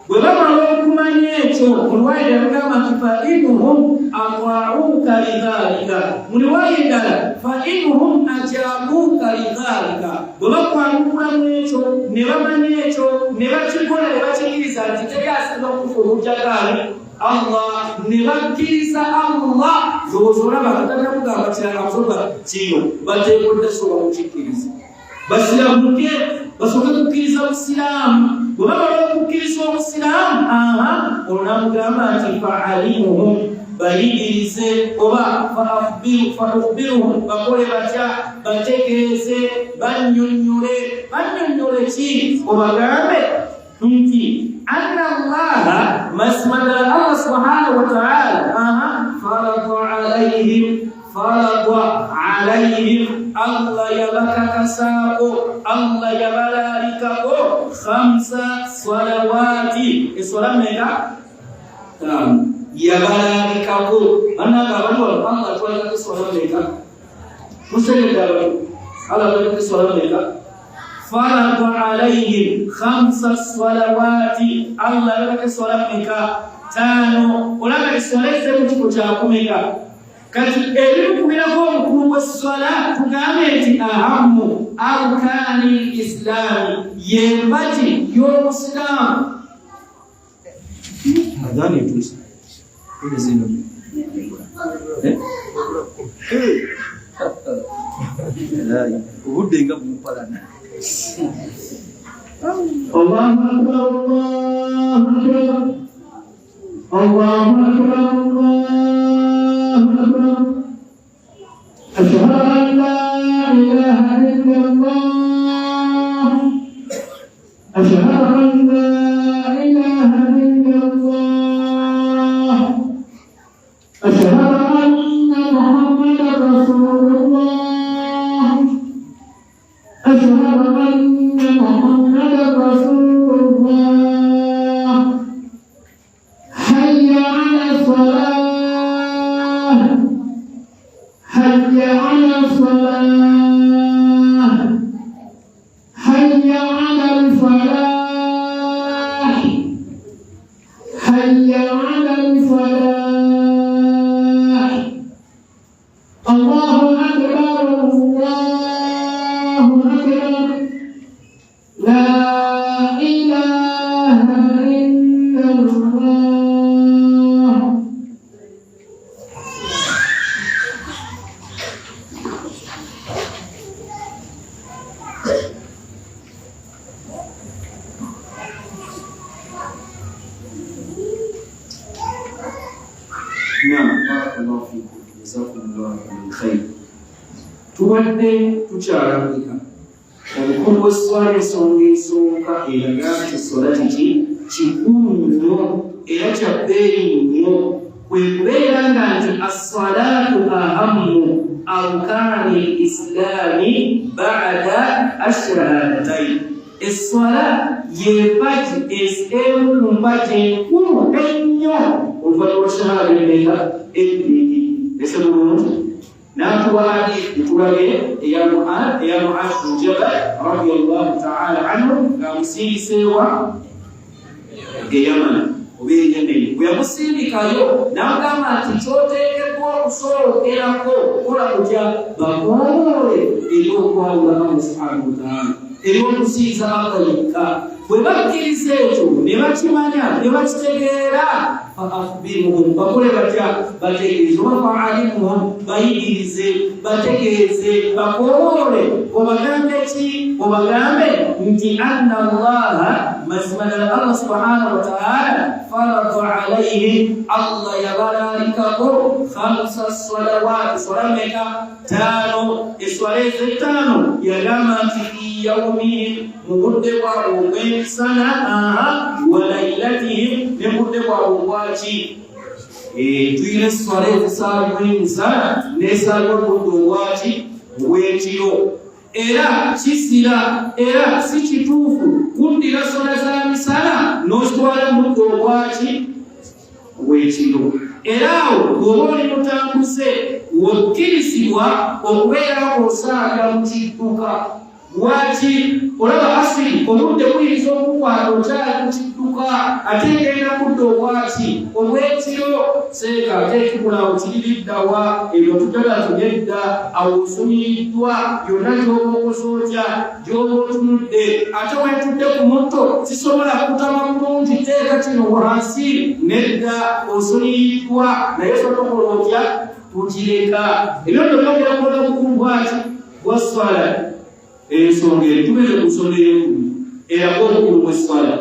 bwe bamala okumanya ekyo, mu riwaya yamugamba nti fainhum atauka lidhalika, mu riwaya endala fainhum ajabuuka lidhalika, bwe bakwanukula mu ekyo ne bamanya ekyo ne bakikola ne bakikiriza nti teri asinga okufuulujjakaani Allah ne bakkiriza Allah. Ndowooza olaba katalina kugamba kirala kusobola kino bateekodde sobola kukikkiriza, basiramuke basooke kukkiriza busiraamu. Bwe bamala okukkiriza obusiraamu, aha, olwo namugamba nti faalimuhum, bayigirize, oba faukhbiruhum, bakole batya? Bategeeze, bannyonnyole. Bannyonnyole ki? Obagambe nti anna Allaha, mazima ddala Allah subhanahu wa ta'ala, aha, farada alaihim, farada alaihim, Allah yabakakasaako, Allah yabalaalikako khamsa salawati, eswala meka? Taano yabalaalikako. Bannange abali wano, Allah atwalikako eswala meka? Museredde abantu, Allah atwalikako eswala meka? Farada alaihim khamsa salawati, Allah yabaka eswala meka? Taano. Olaba eswala ezze mu kifo kyakumeka? Kati ebimukubirako omukulu w'esswala, tugambe nti ahamu arkaani lislaami, yempagi y'obusiraamu. Adhani etuuse zino, obudde nga bumpalana. Allahu akbar, Allahu akbar, Allahu akbar, Allahu akbar. Ashhadu an la ilaha illa Allah. Ashhadu an la ilaha illa Allah. Ashhadu anna Muhammadan Rasulullah. Ashhadu anna Muhammadan Rasulullah. Hayya ala salah. Hayya ala salah. Hayya ala al-falah. Hayya ala al-falah. Allahu akbar, Allahu akbar. La ilaha illallah. Naam, barakallahu fikum, jazakumullahu min khair. Tubadde tukyalambika omukulu w'esswala, ensonga esooka eraga nti esswala kiki kikulu nnyo era kya bbeeyi nnyo, kwe kubeera nga nti assalaatu ahammu arkaani lislaami ba'da ashahadatain. Esswala y'empagi emu ku mpagi enkulu ennyo oluvannyuma lwa shahada emeka? Ebbiri. Ese bulungi n'atuwa hadithi tulabye eya Mu'adh bin Jabal radiyallahu ta'ala anhu ng'amusindiseewa e Yamani oba e Yemeni. Bwe yamusindikayo n'agamba nti kyoteekeddwa okusookerako kola kutya? Bakoole eri okwawula Allah subhanahu wa ta'ala, eri okusinza Allah yekka. Bwe bakkiriza ekyo ne bakimanya ne bakitegeera, fa akhbiruhum, bakole batya? Bategeeze, oba faalimuhum, bayigirize, bategeeze, bakoole. Obagambe ki? Obagambe nti anna Allaha, mazima ddala Allah subhanahu wa ta'ala, farada alaihim, Allah yabalaalikako khamsa salawati, swala meka? Taano. Eswala ezo ettaano yagamba nti fi yaumihim, mu budde bwabwe obw'emisana, aha, wa lailatihim, ne mu budde bwabwe obwaki. Tulina eswala ezisaalibwa emisana n'esaalibwa mu budde obwaki? Obw'ekiro. Era kisira era si kituufu kuddira swala za misana n'ozitwala mu budde obwaki? Obw'ekiro. Era awo bw'oba oli mutambuze, wokkirizibwa okubeera ng'osaaga mu kidduka. Lwaki? Olaba asiri obudde buyinza okukwata okyali ku kidduka, ate egenda kudda obwaki obw'ekiro seeka, ate ekibulawo kiri liddawa? Ebyo tujagala tubyedda. Awo osonyiyiddwa yonna gy'oba okoze otya, gy'oba otunudde. Ate wentudde ku mutto sisobola kutama bulungi, teeka kino wansi. Nedda, osonyiyiddwa, naye sotokola otya tukireka. Ebyo nno byongera kukola bukulu bwaki bwa swala. Ensonga eri tugeze ku nsonga eyokubiri eraga obukulu bw'esswala.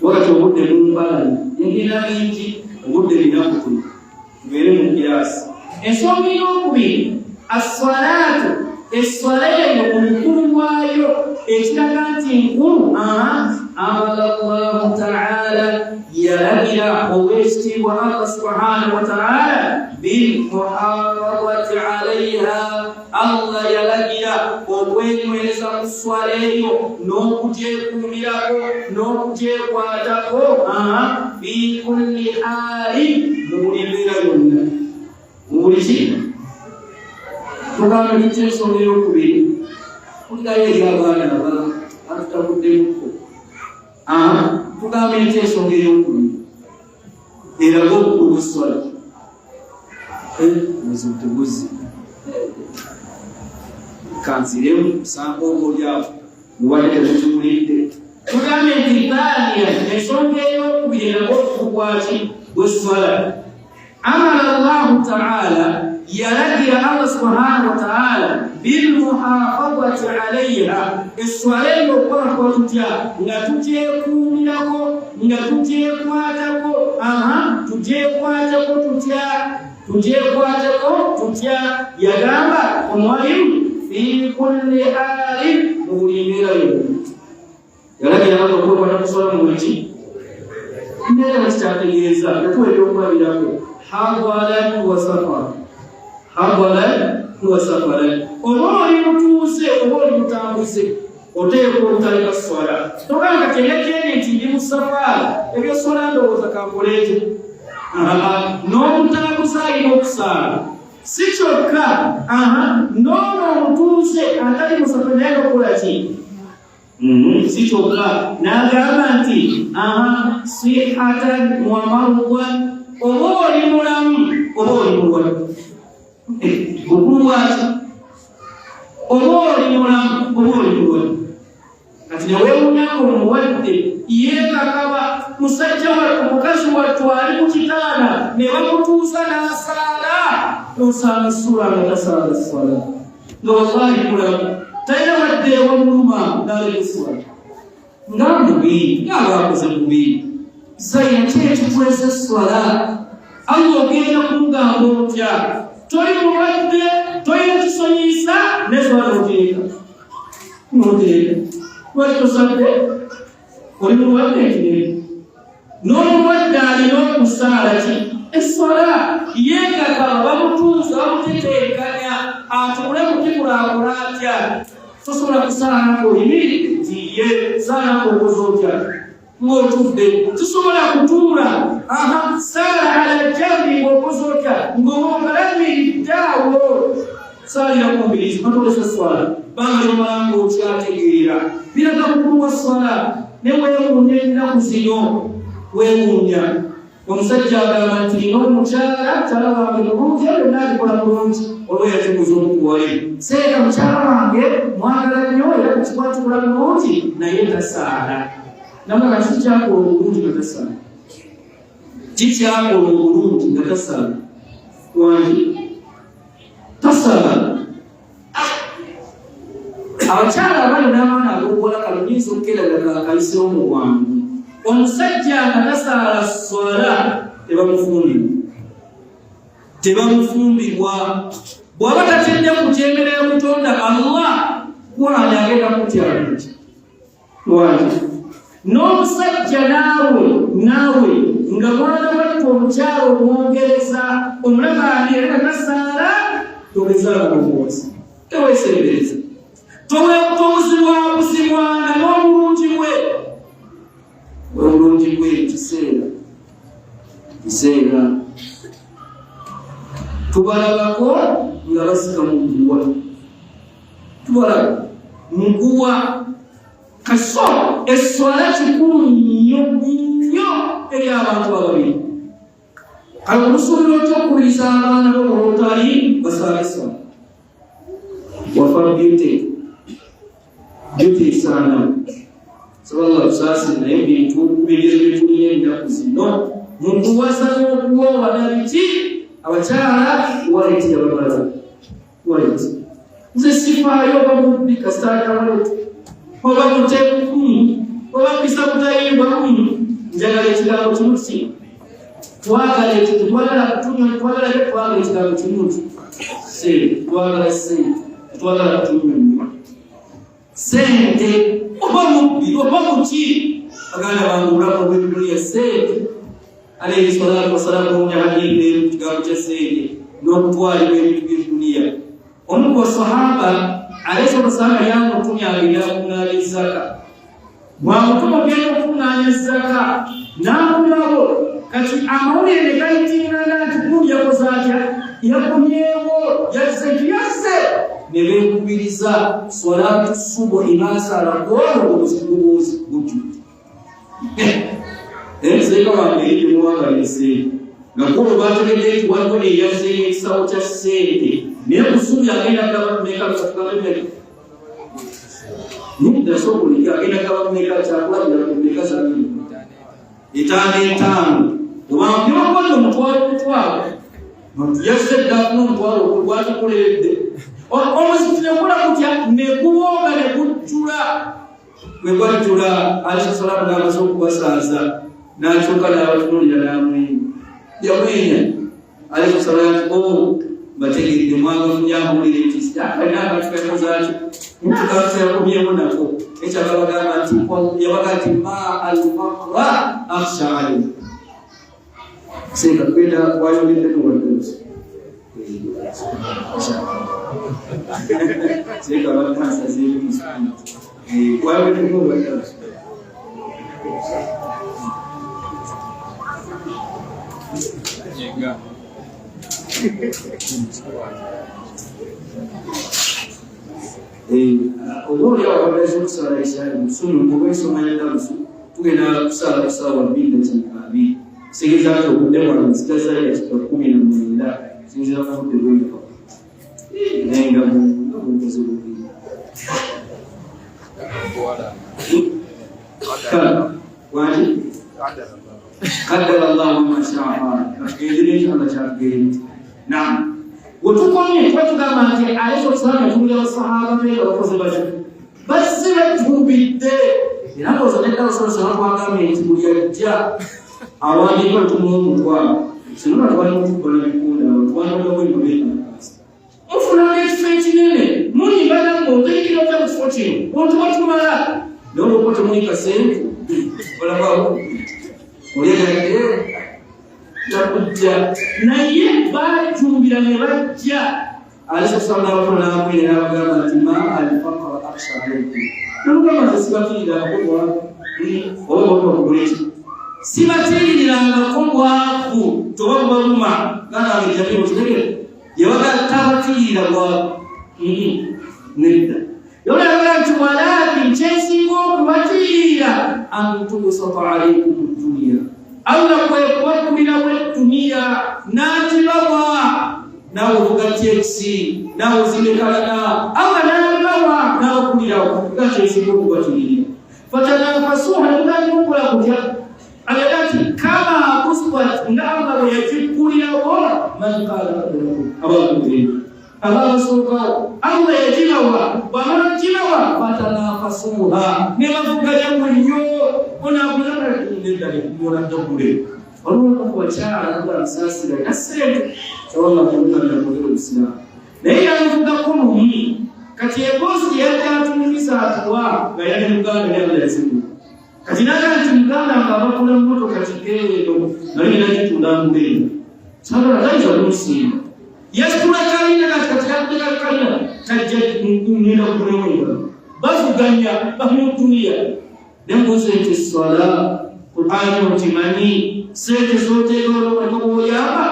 Wakati obudde bumbalanye engenda bingi, obudde binakutuno, tubeere mu kiraasi. Ensonga eyokubiri, asswalaatu, esswala eyo obukulu bwayo ekiraga nti nkulu, amara llahu taala, yalagira ow'ekitiibwa Allah subhanahu wa taala bilmuhafadhati alaiha, Allah yalagira okwenywereza ku sswala eyo n'okugyekuumirako n'okugyekwatako fi kulli haali, mu buli mbeera yonna, mu buli ki. Tugambe tutya ensonga eyokubiri? Kulirayo eri abaana aba atutabuddemuko. Tugambe nti ensonga eyokubiri eraga obukulu bw'esswala, obuzibu tebuzi kanziremu kusanga oba olyawo mubadde temukiwulidde. Tugambe nti thaniya, ensonga eyokubiri eraga obukulu bwaki bw'esswala, amara llahu taala, yalagira Allah subhanahu wa taala bilmuhafadhati alaiha, esswala eyo okukola tutya? Nga tugyekuumirako, nga tugyekwatako. Aha, tugyekwateko tutya? Tugyekwateko tutya? Yagamba omwalimu fi kulli hali, mu buli mbeera yonna. Yalagira abantu okwekwata kuswala mu buli ki mbeera. Kikyategeeza yatuwa ebyokulabirako, hadaran wa safara, hadaran wa safaran. Oba oli mutuuze oba oli mutambuze, oteekwa obutaleka swala. Togamba kati ebyekyendi nti ndi mu safaari, ebyoswala ndowooza kankole ekyo. N'omutambuze alina okusaala. Si kyokka, n'ono omutuuze atali musafa naye nokukola ki? Si kyokka, n'agamba nti sihatan wa mardan, oba oli mulamu oba oli mulwadde. Bukulu bwaki? Oba oli mulamu oba oli mulwadde. Kati newewunyanga omulwadde yeekakaba, musajja wattu, mukazi wattu ali ku kitaana ne bamutuusa n'asaala, nosanga sula nga tasaala swala, nga wallahi mulamu, talina wadde ewamuluma, n'aleka eswala nga mubi, ng'abaakoze mubi. Zaina ki ekikwesa eswala? Allah ogenda kumugamba otya? Toli mulwadde, tolina kisonyiisa, neswala oteeka noteeka. Lwaki tosadde? Oli mulwadde nti n'omulwadde alina okusaala ki? Eswala. Yeekakaba, bamutuuza, bamutetenkanya atuule mukibulaakula atya? Tosobola kusaala ng'oyimiridde nti ye saala ng'okoze otya? Ng'otudde. Tusobola kutuula. Aha, saala ala jambi ng'okoze otya? Ng'ogalamiridde awo, saalira ku mbirizi batolesa swala banga lyomala ng'okyategeera. Biraga bukulu bwa swala. Ne weewuunya ennaku zino, weewuunya omusajja agamba nti nina omukyala, mukyala wange mulungi, era byonna abikola bulungi. Olwo yatuguza omukuwali seera, mukyala wange mwagala nnyo era kukikwatukula bulungi, naye tasaala. Namaka kikyakola obulungi nga tasaala? Kikyakola obulungi nga tasaala? Wangi tasaala. Abakyala abali n'abaana ab'obuwala, kano nyinza okukeeraga kayisewo mu bwangu. Omusajja nga tasaala swala tebamufumbirwa, tebamufumbirwa. Bw'aba tatidde ku kyemera y'okutonda Allah, kwani agenda kutya lwaki? N'omusajja naawe, naawe nga mwana wattu omukyalo omwongereza omulaba ani era nga tasaala, togezaako omuwozi, teweesembereza, tobuzibwabuzibwanga n'obulungi bwe, obulungi bwe. Kiseera kiseera. Tubalabako nga basika muguwa, tubalaba muguwa. Kaso eswala kikulu nnyo nnyo eri abantu ababiri. Kale omusuubira otya okukubiriza abaana bo olwotali basaala eswala? Wafa beauty beauty esaana saballah tusaasire, naye bintu bigezo byetulina ennaku zino mu kuwasa n'okuwoowa na biki, abakyala waleti yabamala waleti. Nze sifaayo oba mubbi, kasitaaka waleti, oba mutemu, oba mpisa kutayimbwa, njagala ekigambo kimu ki twagala. Ekyo tetwagala kutunywa, twagala byo, twagala ekigambo kimu nti sente. Twagala sente, tetwagala kutunywa sente, oba mubbi oba muki. Baganda bange, obulamu obw'edunia sente. Alayhi salatu wasalamu omunya hadithi emu kigambo kya sente n'okutwalibwa ebintu by'eduniya. Omu ku basahaba alayhi salatu wasalamu yali amutumye agenda kuŋŋaanya zaka. Bwamutuma ogenda okuŋŋaanya zaka n'akomawo, kati amawulire ne gayitingana nti gundi yakoze atya, yakomyewo, yazze nti yazze, ne beekubiriza swalatu subuhi basaala kwolwo obuzibubuuzi bujjudde. Seeka wange eri gyemuwanga esente nga kwolwo bategedde nti waliwo eyazze n'ekisawo kya ssente, naye kusubi agenda gaba meka tusatugambe nidda sokulika agenda gaba meka kyakulabira ku meka zabiri etaano etaano obambyokwadde omutwalo omutwalo yazze dda afuna omutwalo gwatukoleredde omuzikiti negukola gutya neguwooga negujjula. Bwe gwajjula, Aisha salaamu n'amaze okubasaaza n'akyuka n'abatunuulira n'amwenya. Yamwenya Aisha salaamu nti, o bategedde mwagafunye amawulire nti alina akantu kakoze atyo nti yakomyewo nako. Ekyababagamba nti yabaga nti ma alfaqra akhsha alayhi seeka tugenda wayongeddeko wadde seeka bakansazeemu musukulu wayongeddeko wadde. Oba oli awo abadde okusala ekyali musunyu oba ensonga ya darusu, tugenda kusaala ku ssaawa 2:20. Kitegeeza nti obudde bwange nsigaza dakika 19 sinzira ku budde bw'enfa, naye nga bunkoze bubi. Wani kaddara Allahu ma shaa faal, katugende inshallah kyatugende. Naam, wetukomye tuba tugamba nti alayhi wasalamu yatuulira basahaba be nga bakoze batyo, bazze bajjumbidde. Era ndowooza neddabasolosala twagambye nti buli ajja awandiika tumuwa omutwalo sinona twali mutubala bikunda twanogawo emabega mufunanga ekifo ekinene mulimba nammwe otegekera otya mu kifo kino ontu batumala, naye olwokuba temuli kasente olabawo olyegaire takujja, naye bajumbira ne bajja. Alisasala n'abakola n'amwenya n'abagamba nti ma alfaqra akhsha alaykum, namugamba nti sibatiirirangako bwavu oba oba okuguleki, sibatiiririrangako bwavu toba bubaluma gana wange jamiru kitegere yabaga tabatiirira bwavu nedda. Yolagala nti walakin kyensinga okubatiirira antubusata alaikum duniya, Allah kwe kubakulirawo eduniya n'agibawa, naawe ovuga TX, naawe ozimekalana, Allah n'abibawa n'abakulirawo nga kyensinga okubatiirira. Fatanafasuha, nemutandika okukola kutya? Agamba nti kama bustat, nga Allah bwe yagikulirawo man qala qablakum, abakubeera ababasookawo, Allah yagibawa. Bwamala kugibawa, fatanafasuha, ne bavuganya mu nnyo onakunadagule. Waliwo ku bakyala nga musaasira na ssente sawallaamugamira obusiraamu, naye yamuvugako lumu. Kati emboozi gye yajja atunyumiza atuwa nga yali muganda yabulazibu. Kati naga nti muganda nga abakula mmotoka kikeeno naye nagitunda nguleno sagala tayinza kunsinga yasitula kalina. Kati kati yakuteka kalina tajja ngenda kulewenga bavuganya bamudunia. Nembuuza nti swala, Qur'ani okimanyi, sente zoteeka oleka bwoyamba.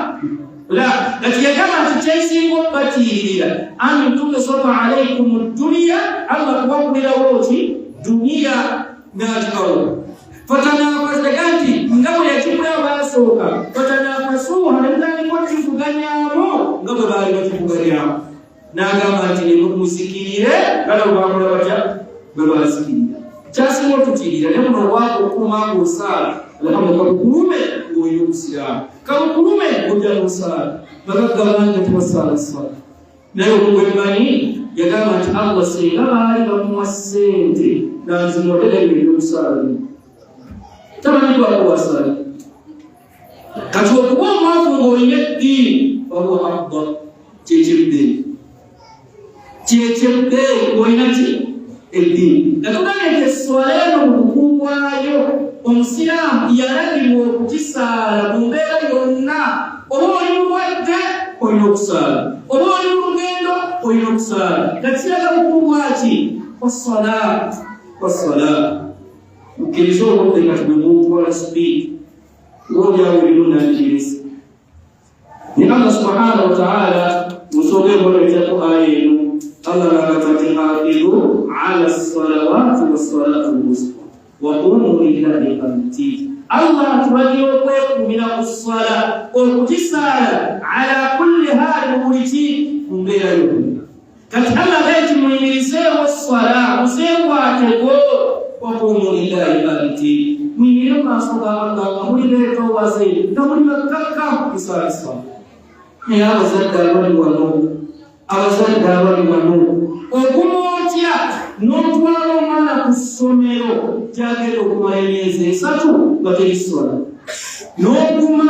La kati yagamba nti kyesinga okubatiirira an tubsata alaikum duniya, Allah kubakulirawo ki duniya n'agikawo fatanafasega nti nga bwe yakikulawo baasooka fatanafasuuha ne mutandika okkivuganyamu nga bwe baali bakivuganyamu, n'agamba nti nemuzikirire nga nabo bakola batya bwe bazikirira. Kyasinga otutiirira naye muno obwaka okuuma ng'osaala alhamdu kakukulume ng'olina obusiraamu, kakukulume ng'ojja n'osaala. Bagagga bangi tebasaala sala, naye omugwemmanyi yagamba nti Allah singa baali bamuwa ssente nanzimodera ebyo ebyokusaala bino tamanyi lwakuwasaala. Kati okuba omwavu ng'olina eddiini wahuwa afdal, kyekyebbeeyi, kyekyebbeeyi ng'olina ki eddiini. Natugambye nti esswala eno mu bukulu bwayo omusiraamu yalagirwa okugisaala mu mbeera yonna. Oba oli mulwadde olina okusaala, oba oli mu lugendo olina okusaala. Kati kiraga bukulu bwaki wasala wasala. Mukkirize obudde kati bwe muntwala sipiidi olyawo ebimu nandibirese. Naye Allah subhanahu wataala mu nsonga eboleetako aya eno, Allah nagamba nti hafidhu ala salawati wassalatu lwusta waqumu lillahi qanitin. Allah atulagira okwekuumira ku sswala, okugisaala ala kulli haali, mu buli ki, mu mbeera yonna. Kati Allah agaye nti muyimirizeewo sswala, muzeekwateko, waqumu lillahi qanitin, muyimirire mu maaso ga Allah nga muli beetoowaze, nga muli bakkakkamu kusaala sswala. Naye abazadde abali wano, abazadde abali wano, oguma otya n'otwala omwana ku ssomero gyagenda okumala emyezi 3 nga teri sswala, n'oguma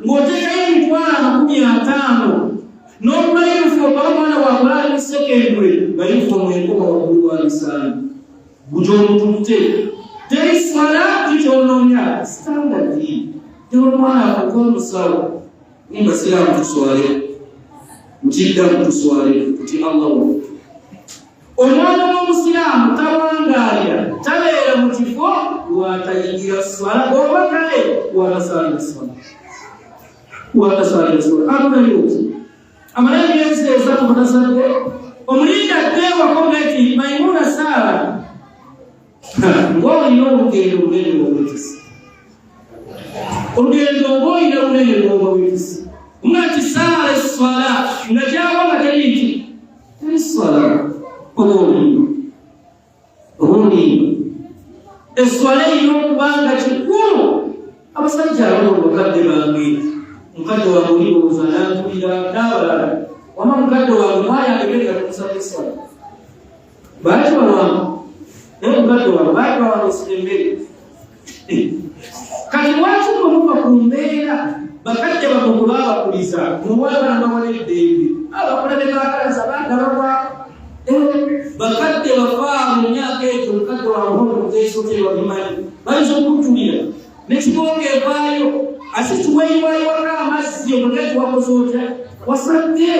ng'oteekayo emitwalo 50 n'ogula yunifoomu omwana waabwe ali mu sekendule nga yunifoomu ekoma waggulu wa misaani gugyomututte teri swala kikyonoonya sitandadi teri omwana afuuka omusawo. Nimba siraamu tuswale, nkiddamu tuswale tuti Allah wa omwana w'omusiraamu tawangaalira, tabeera mu kifo watayingira swala oba kale watasalira swala, watasalira swala amunayoki amala emyezi 3 mutasadde omulinda addeewako nti Maimuna saala ng'olina olugendo lunene lwobwetisi, olugendo ng'olina lunene lwoba wetisi nga nti saala esswala nga gyaba nga teri nti teri swala oba olimba, oba olimba. Esswala erina okuba nga kikulu. Abasajja abali mukadde bange, mukadde wange olirowooza nantulira n'abalala, wama mukadde wange mwayange nga tumusaba esswala baaki bawange, naye mukadde wange baaki bawange emmere. Kati lwaki mwe muva ku mbeera bakadde bamwe bwe babakuliza muwabana bawana eddembe abakola ne baakalanza baana bagwa bakadde bafa mu myaka egyo? Mukadde wange omuteesoteewabimanyi bayinza okutulira nekibonga evaayo ate kiweyiwayiwako amazzi omugezi wakoze otya wasadde.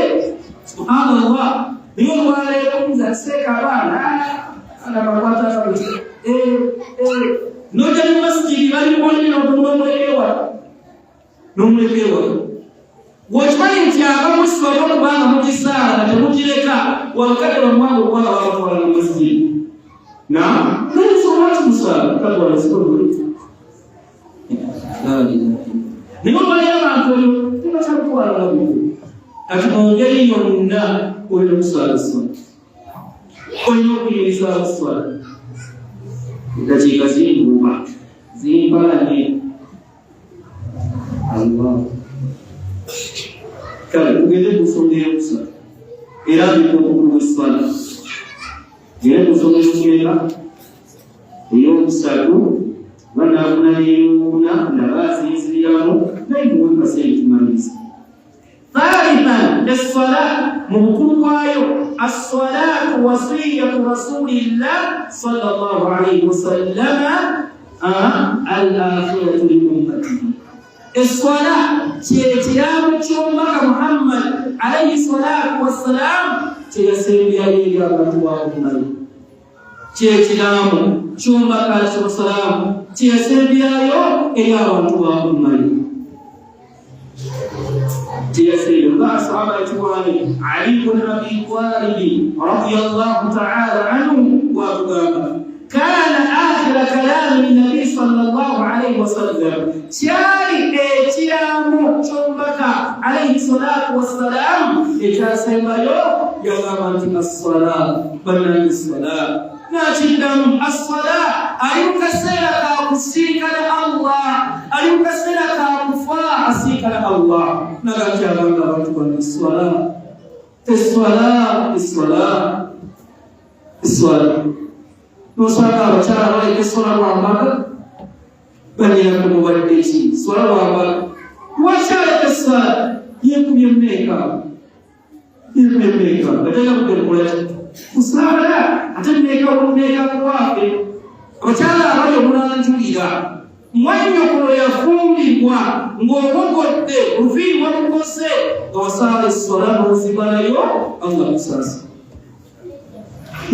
Subhanallah, naye olwaleero nza seeka abaana anabakwata nojja mu masijidi bali mukolere n'omuleka ewaka, n'omuleka ewaka. Bw'okimanyi nti abamu sibali okubanga mugisaala temugireka wakadde bamwange okubanga babatwala mu masijidi na naye lwaki musaala katwala sikolo, naye olwali abantu oyo tebakyakutwala nga. Kati mu ngeri yonna olina okusaala esswala, olina okuyimirizaawo esswala. Eddakiika zinguba zimpalanye. Allah, kale tugende ku nsonga eyokusatu era mbika obukulu bw'esswala. Gende ku nsonga eyokumeka eyokusatu, banaafuna n'eyokuna naba asinziriramu naye muwe kaseera tumaliriza. Thalithan, esswala mu bukulu bwayo, assalatu wasiyatu rasulillah sallallahu alaihi wasallama al akhiratu li ummatihi. Esswala kyekiraamo ky'omubaka Muhammad alaihi salatu wassalam kyeyasembyayo eri abantu ba ummayi, kyekiraamo ky'omubaka alaihi wassalaamu kyeyasembyayo eri abantu ba ummayi. Teyaseera nga asahaba yatwani Ali bun Abi Talib radiyallahu ta'ala anhu bwatugamba kana akhira kalami nabi sallallahu alaihi wasallam, kyali ekiraamo ky'omubaka alaihi salatu wassalam ekyasembayo, yagamba nti assala, bannange essala. Nakiddamu assala. Ali mu kaseera ka kusinkana Allah, ali mu kaseera ka kufa, asinkana Allah, naga nti abanga abantu bano, esswala, esswala, esswala, esswala. Nosanga abakyala baleka eswala lwambaga banyina kumubadde ki swala lwambaga. Lwaki aleka eswala? Yekubye mumeeka, yekubye mumeeka nga talina kugenda kusaala, ate mumeeka mumeeka kuwaffe. Abakyala abali omunanjulira, mwannyokolo yafumbibwa ng'obogodde luviiri wamukose nga wasaala eswala n'ozimalayo. Allah kusaasa.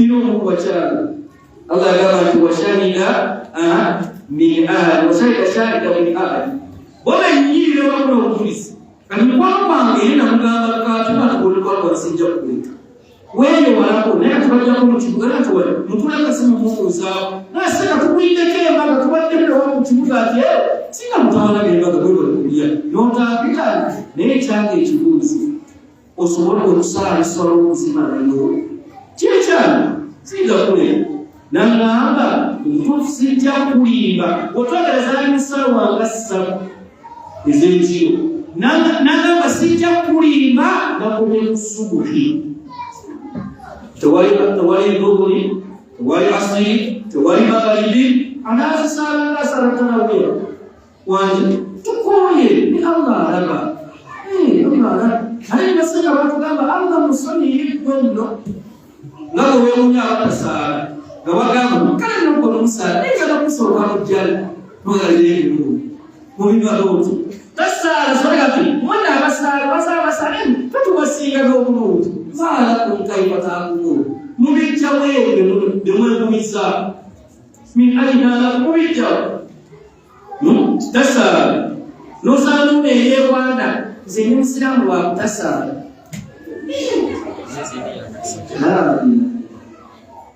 Ino omu ku bakyala, Allah yagamba nti washahida min ahli, washahida shahida min ahli, bo bennyini ne bafuna obujulizi. Kati mukwano gwange eri namugamba katuma tugolikwakuba sijja kukuleka weeyewalako, naye kati bajjako mu kibuga natuwale mutuleka simubuuzaako naye seka tukuliddeko embaga tubadde mulawa mu kibuga ati singa mutawana byembaga bwebalikulya notampita. Naye ekyange ekibuuzo, osobole okusaala eswala okuzimalayo kyekyange siyinza kuleka. Nagamba omutuufu sijja kulimba, otwagereza ali musawa nga 3 ez'ekiro. Nagamba sijja kulimba, nakomye ku subuhi, tewali dhuhuri, tewali asiri, tewali magharibi, anazisaala nga asala tarawih. Wanje tukoye ni Allah alaba. Allah alaba. Ate basajja batugamba Allah musonyiye gwe nno nga bwe weewunya abatasaala nga bagamba kale nokkono omusaala naye njagala kumusooka mujjala nogalira ebirungi mubibalooti tasaala solega ti mwana abasaala basaala basaala tutubasinga n'obulungi maalakum kaifa taakuluun, mubijjawo ebyo bye mwegumiza, min aina lakum, mubijjawo. Tasaala nosaala nuuna eyerwanda, nze ndi musiraamu lwa kutasaala.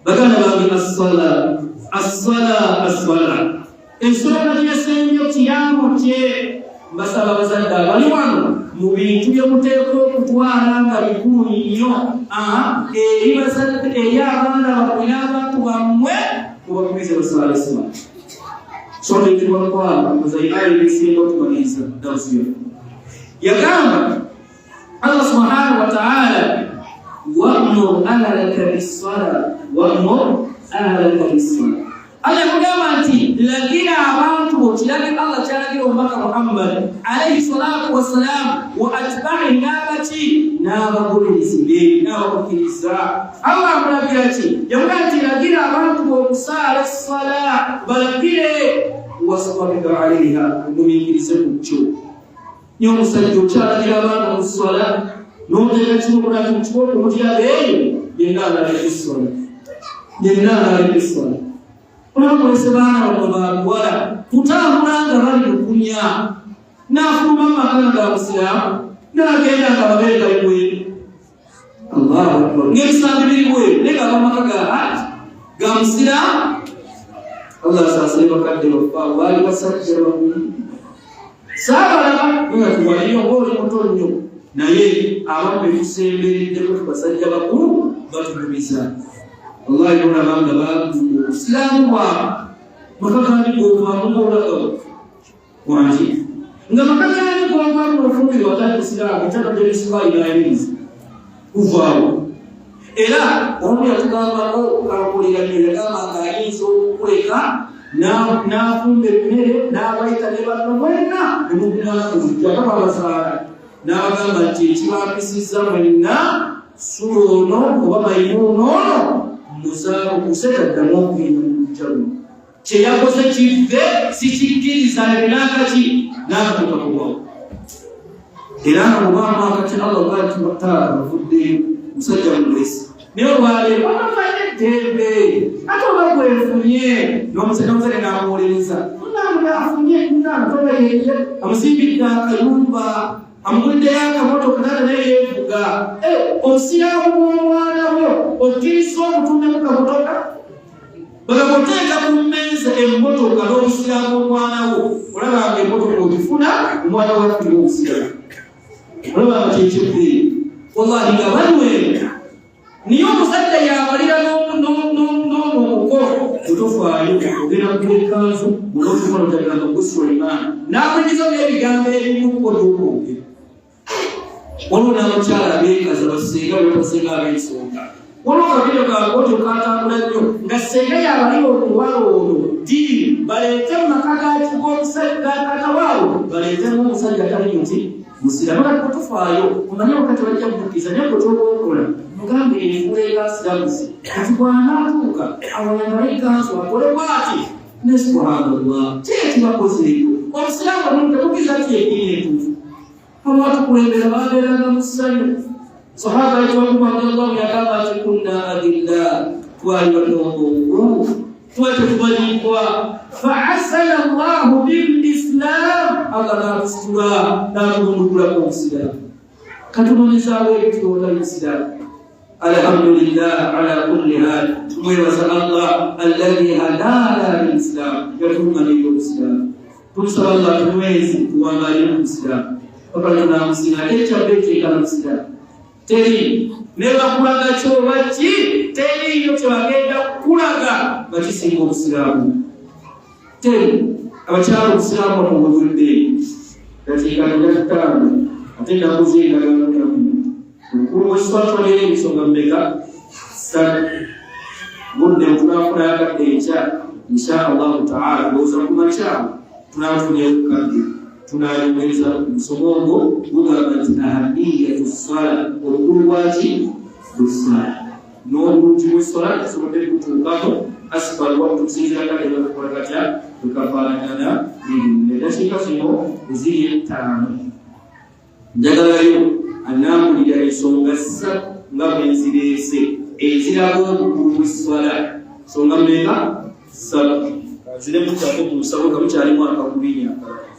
Baganda bange, assala, assala, assala, ensonga gyesembyo kiyambo kye mbasaba abazadde abali wano mu bintu bye muteeka okutwala nga bikulu nnyo eri bazadde, eri abaana bammwe n'abantu bammwe, mubakubirize basaala essala. Songa ekirwakwala muzainayo ebisinga okumaliriza dawusiyo yagamba Allah subhanahu wa ta'ala, wamur ahlaka bissala, wamur ahlaka bissala. Allah yakugamba nti lagira abantu bo, kirage Allah kyalagira omubaka Muhammad alaihi salatu wassalam wa atba'i, n'abaki n'abagoberezi be n'abakukkiriza. Allah amulagira ki? Yamugamba nti lagira abantu bo okusaala essala, balagire, wastabir alaiha, ogumiikirize ku kyo. Nye omusajja okyalagira abaana mu sswala n'oteeka kimukunaki mu kibooko mutyaga eyo yenna alaleka esswala, yenna alaleka esswala. Olaba mulese baana bamwe babuwala kutambula nga bali lukunya, n'afuluma mu maka nga musiraamu n'agenda nga babeere bali bweru. Allahu akbar, ng'ebisambi biri bweru naye nga abamaka ga haji ga musiraamu. Allah asaasire bakadde baffe, abo baali basajja bagulu, saabalaba nga tuwaliyo ngaoli muto nnyo, naye abamu betusembereddeko basajja bakulu batunyumiza. Wallahi nolaba nga baguma obusiraamu bwabwe, maka gandi govaamu ngaolagawo wangi nga maka gandi govaamu nofumbirwa watali musiraamu ekyakadde nayinza kuvaawo. Era omu yatugambako kankulira nnyo, yagamba nga ayinza okukuleka n'afumba emmere n'abayita ne banno mwenna ne mukuŋŋaana ku lujja nga babazaala, n'abagamba nti ekibampisizza mwenna sula ono oba Mayimuuna ono muzaalo kusetaddamu okuyina mu lujja luno, kye yakoze kive sikikkiriza n'akaki n'akatuuka kubwawo. Era nga mubaamu akati Allah bwati taala avuddeyo musajja mulesi, naye olwaleero bamafanye eddembe ate oba gwefunye n'omusajja omusajja n'amuwolereza munange afunye munange toba yeye amuzimbidde akayumba. Amuguliddeyo akamotoka taata naye yeevuga. Eh, obusiraamu bw'omwana wo okkiriza obutundemu kamotoka? Bagamba oteeka ku mmeeza emmotoka n'obusiraamu bw'omwana wo, olaba nga emmotoka ogifuna omwana wo afuna obusiraamu, olaba nga kyekyebbeeyi. Wallahi nga banywera niye omusajja yabalira n'omuko otofaayo ogenda kugula ekkanzu munotukonotaligamba gwe Suleiman n'akulikiza n'ebigambo ebimu kuko n'okwogera. Waliwo n'abakyala abeekaza basenga bebatasenga ab'ensonga. Waliwo kavidiyo kakotyo katambula nnyo nga senga yabalira omuwala ono diiri baleete mu maka g'omusajja taata waabwe baleetemu omusajja atali muti musiramu. Kati kutufaayo omanye wakati bajja kukkiriza naye gwe kyoba okola mugambe enfuula ebasiramusi kati bw'anaatuuka awayambale ekanzu akole bwati ne subhanallah ki ekibakozeeyo omusiraamu omuntu temukkiriza nti eddiini entuufu. Abatukulembera babeeranga mu ssanyu. Sahaba yitwa radiallahu yagamba nti kunna adilla, twali batongongu, twali tetumanyikwa. Faasana llahu bilislam, Allah n'atusitula n'atulundugulako obusiraamu. Katunonezaawo ebitulonda busiraamu. Alhamdulillah ala kulli hal, tumwebaza Allah alladhi hadana lilislam, yatulungamira obusiraamu. Tumusaba Allah tunyweze tuwangalire mu busiraamu paka tunamusinga. Ate ekyabba ekyekala musiraamu teri nebakulaga kyoba ki teriiyo kyebagenda kukulaga nga kisinga obusiraamu teri. Abakyala obusiraamu bamubugudde dakiika nja ttaano ate nabuze endagaano namu omukulu wekiswatwalira ensonga mmeka ssatu budde tunafuna akadde enkya insha allahu taala ndowooza ku makya tunafunyeyo kukadde tunayongereza omusomo ogwo gugamba nti ahamiyatu swala, obukulu bwaki bweswala n'obulungi bweswala tusobodde kutuukako asfal waktu kusinzira kadde bakukola katya bwekafaanagana eddakiika zino eziri ettaano. Njagalayo anambulira ensonga ssatu nga bwe nzireese eziraga obukulu bw'esswala. Nsonga mmeka? Ssatu. Kanziremu kyako mu nsawo nga mukyalimu akaguliini akalala.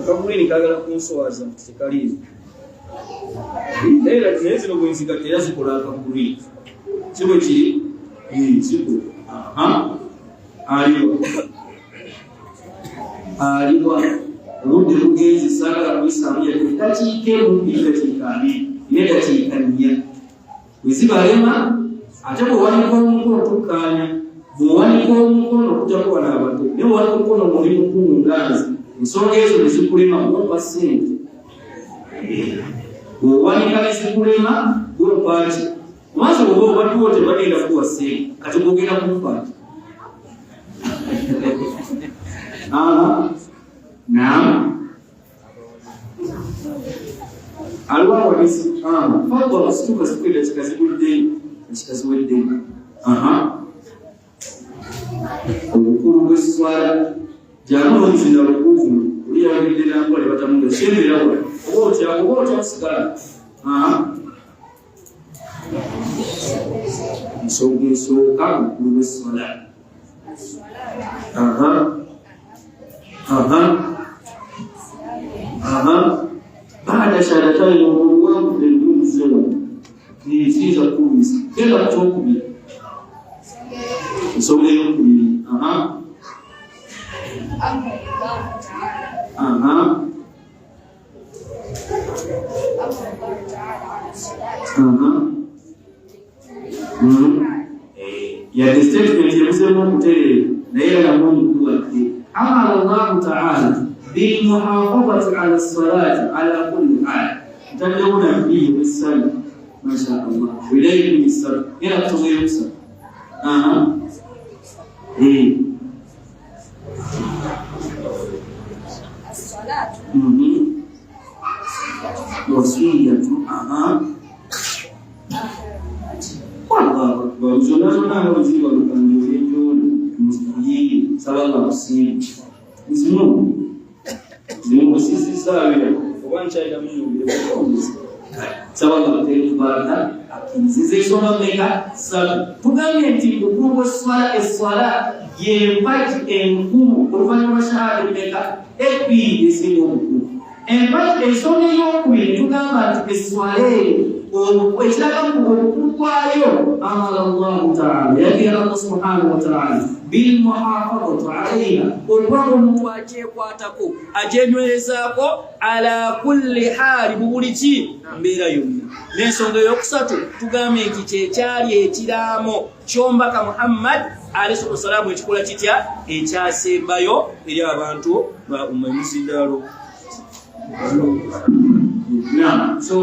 Akaguliini kaagala kunswaza nti tekaliimu. Naye zino bwe nzigatta era zikola akaguliini. Si bwe kiri? Zikola. Aliwa. Aliwa obudde bugenze, saagala kuyisaamu yadde eddakiika emu, bbiri, dakiika abiri n'eddakiika nnya bwe zibalema. Ate bw'owanika omukono tukkaanya, bw'owanika omukono okujjako wano abato, naye bw'owanika omukono ng'oli mukulu nga nze, ensonga ezo ne zikulema gwompa ssente. Bw'owanika ne zikulema gwompa ki? Maaso bw'oba obaddewo tebagenda kukuwa ssente, kati gwogenda kumpa ki? Naam, aliwo awanisi fadala situka situka, eddakiika ziguddeyo, eddakiika ziweddeyo. Obukulu bw'esswala jangu n'omuzinda lukuuvuno oli yayogedde nankole batamuga sembera wa oba otya oba otya kusigala. Ensonga esooka, obukulu bw'esswala. Aha. Aha. Aha. Baada shahadataini obuwangu endumizewo niyinza kuwuliza genda ku kyokubiri, ensonga eyokubiri. Aha. Aha. Aha. Yadde statement ebuzeemu okutereera naye era namwe omukuwadde. Amara llahu taala bilmuhafadhati ala salati ala kulli hal, ntaddewo nabbiyi wessanyu masha allah wilayi ssatu era kutongeyo kusatu. Aha. Wasiyatu. Aha. Allahu akbar. Zonna zonna nga bwe ziri walukandi olw'enjoono muyiye saba Allah akusiime. Zimu zimu osisizaayo oba nkyalina munyongere kukongoza. Saba Allah akuteeremu baraka akkirize. Ensonga mmeka? Ssatu. Tugambye nti obukulu bw'esswala, esswala y'empagi enkulu oluvannyuma lwa shahada mmeka? Ebbiri esinga obukulu. Ensonga ey'okubiri netugamba nti esswala eyo ekiraga mu obukulu bwayo, amara Llahu taala, yagira Allah subhanahu wataala bilmuhafadhatu alaiha, okubanga omuntu akyekwatako akyenywerezaako ala kulli haali, mu buli ki mbeera yonna. N'ensonga eyokusatu tugambye nti kyekyali ekiraamo ky'omubaka Muhammad alayhi salatu wasalaamu ekikola kitya ekyasembayo eri abantu ba umma. Emizindaalo. Na so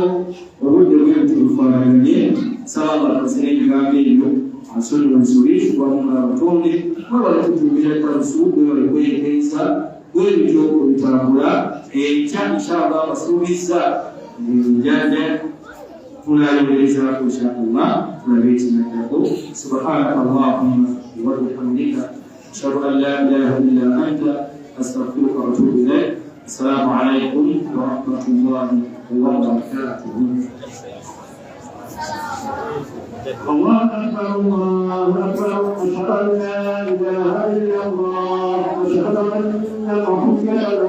obudde bwebuti bufaanaganye. Nsaba Allah akozere ebigambo ebyo, asonyiwe ensobi wamu n'abatonde. Mwebale kutumbira talusu, mwebale kweyekeeza bwebityo obitambula. Enkya inshallah basuubizza njanja tunayogerezaako inshallah, tulabe ekinaddako. Subhanaka allahumma wa bihamdika, ashhadu an la ilaha illa anta, astaghfiruka wa atubu ilaik. Assalamu alaikum wa rahmatullahi wa barakatuh. الله أكبر، الله أكبر، أشهد أن لا إله إلا الله، أشهد أن محمدا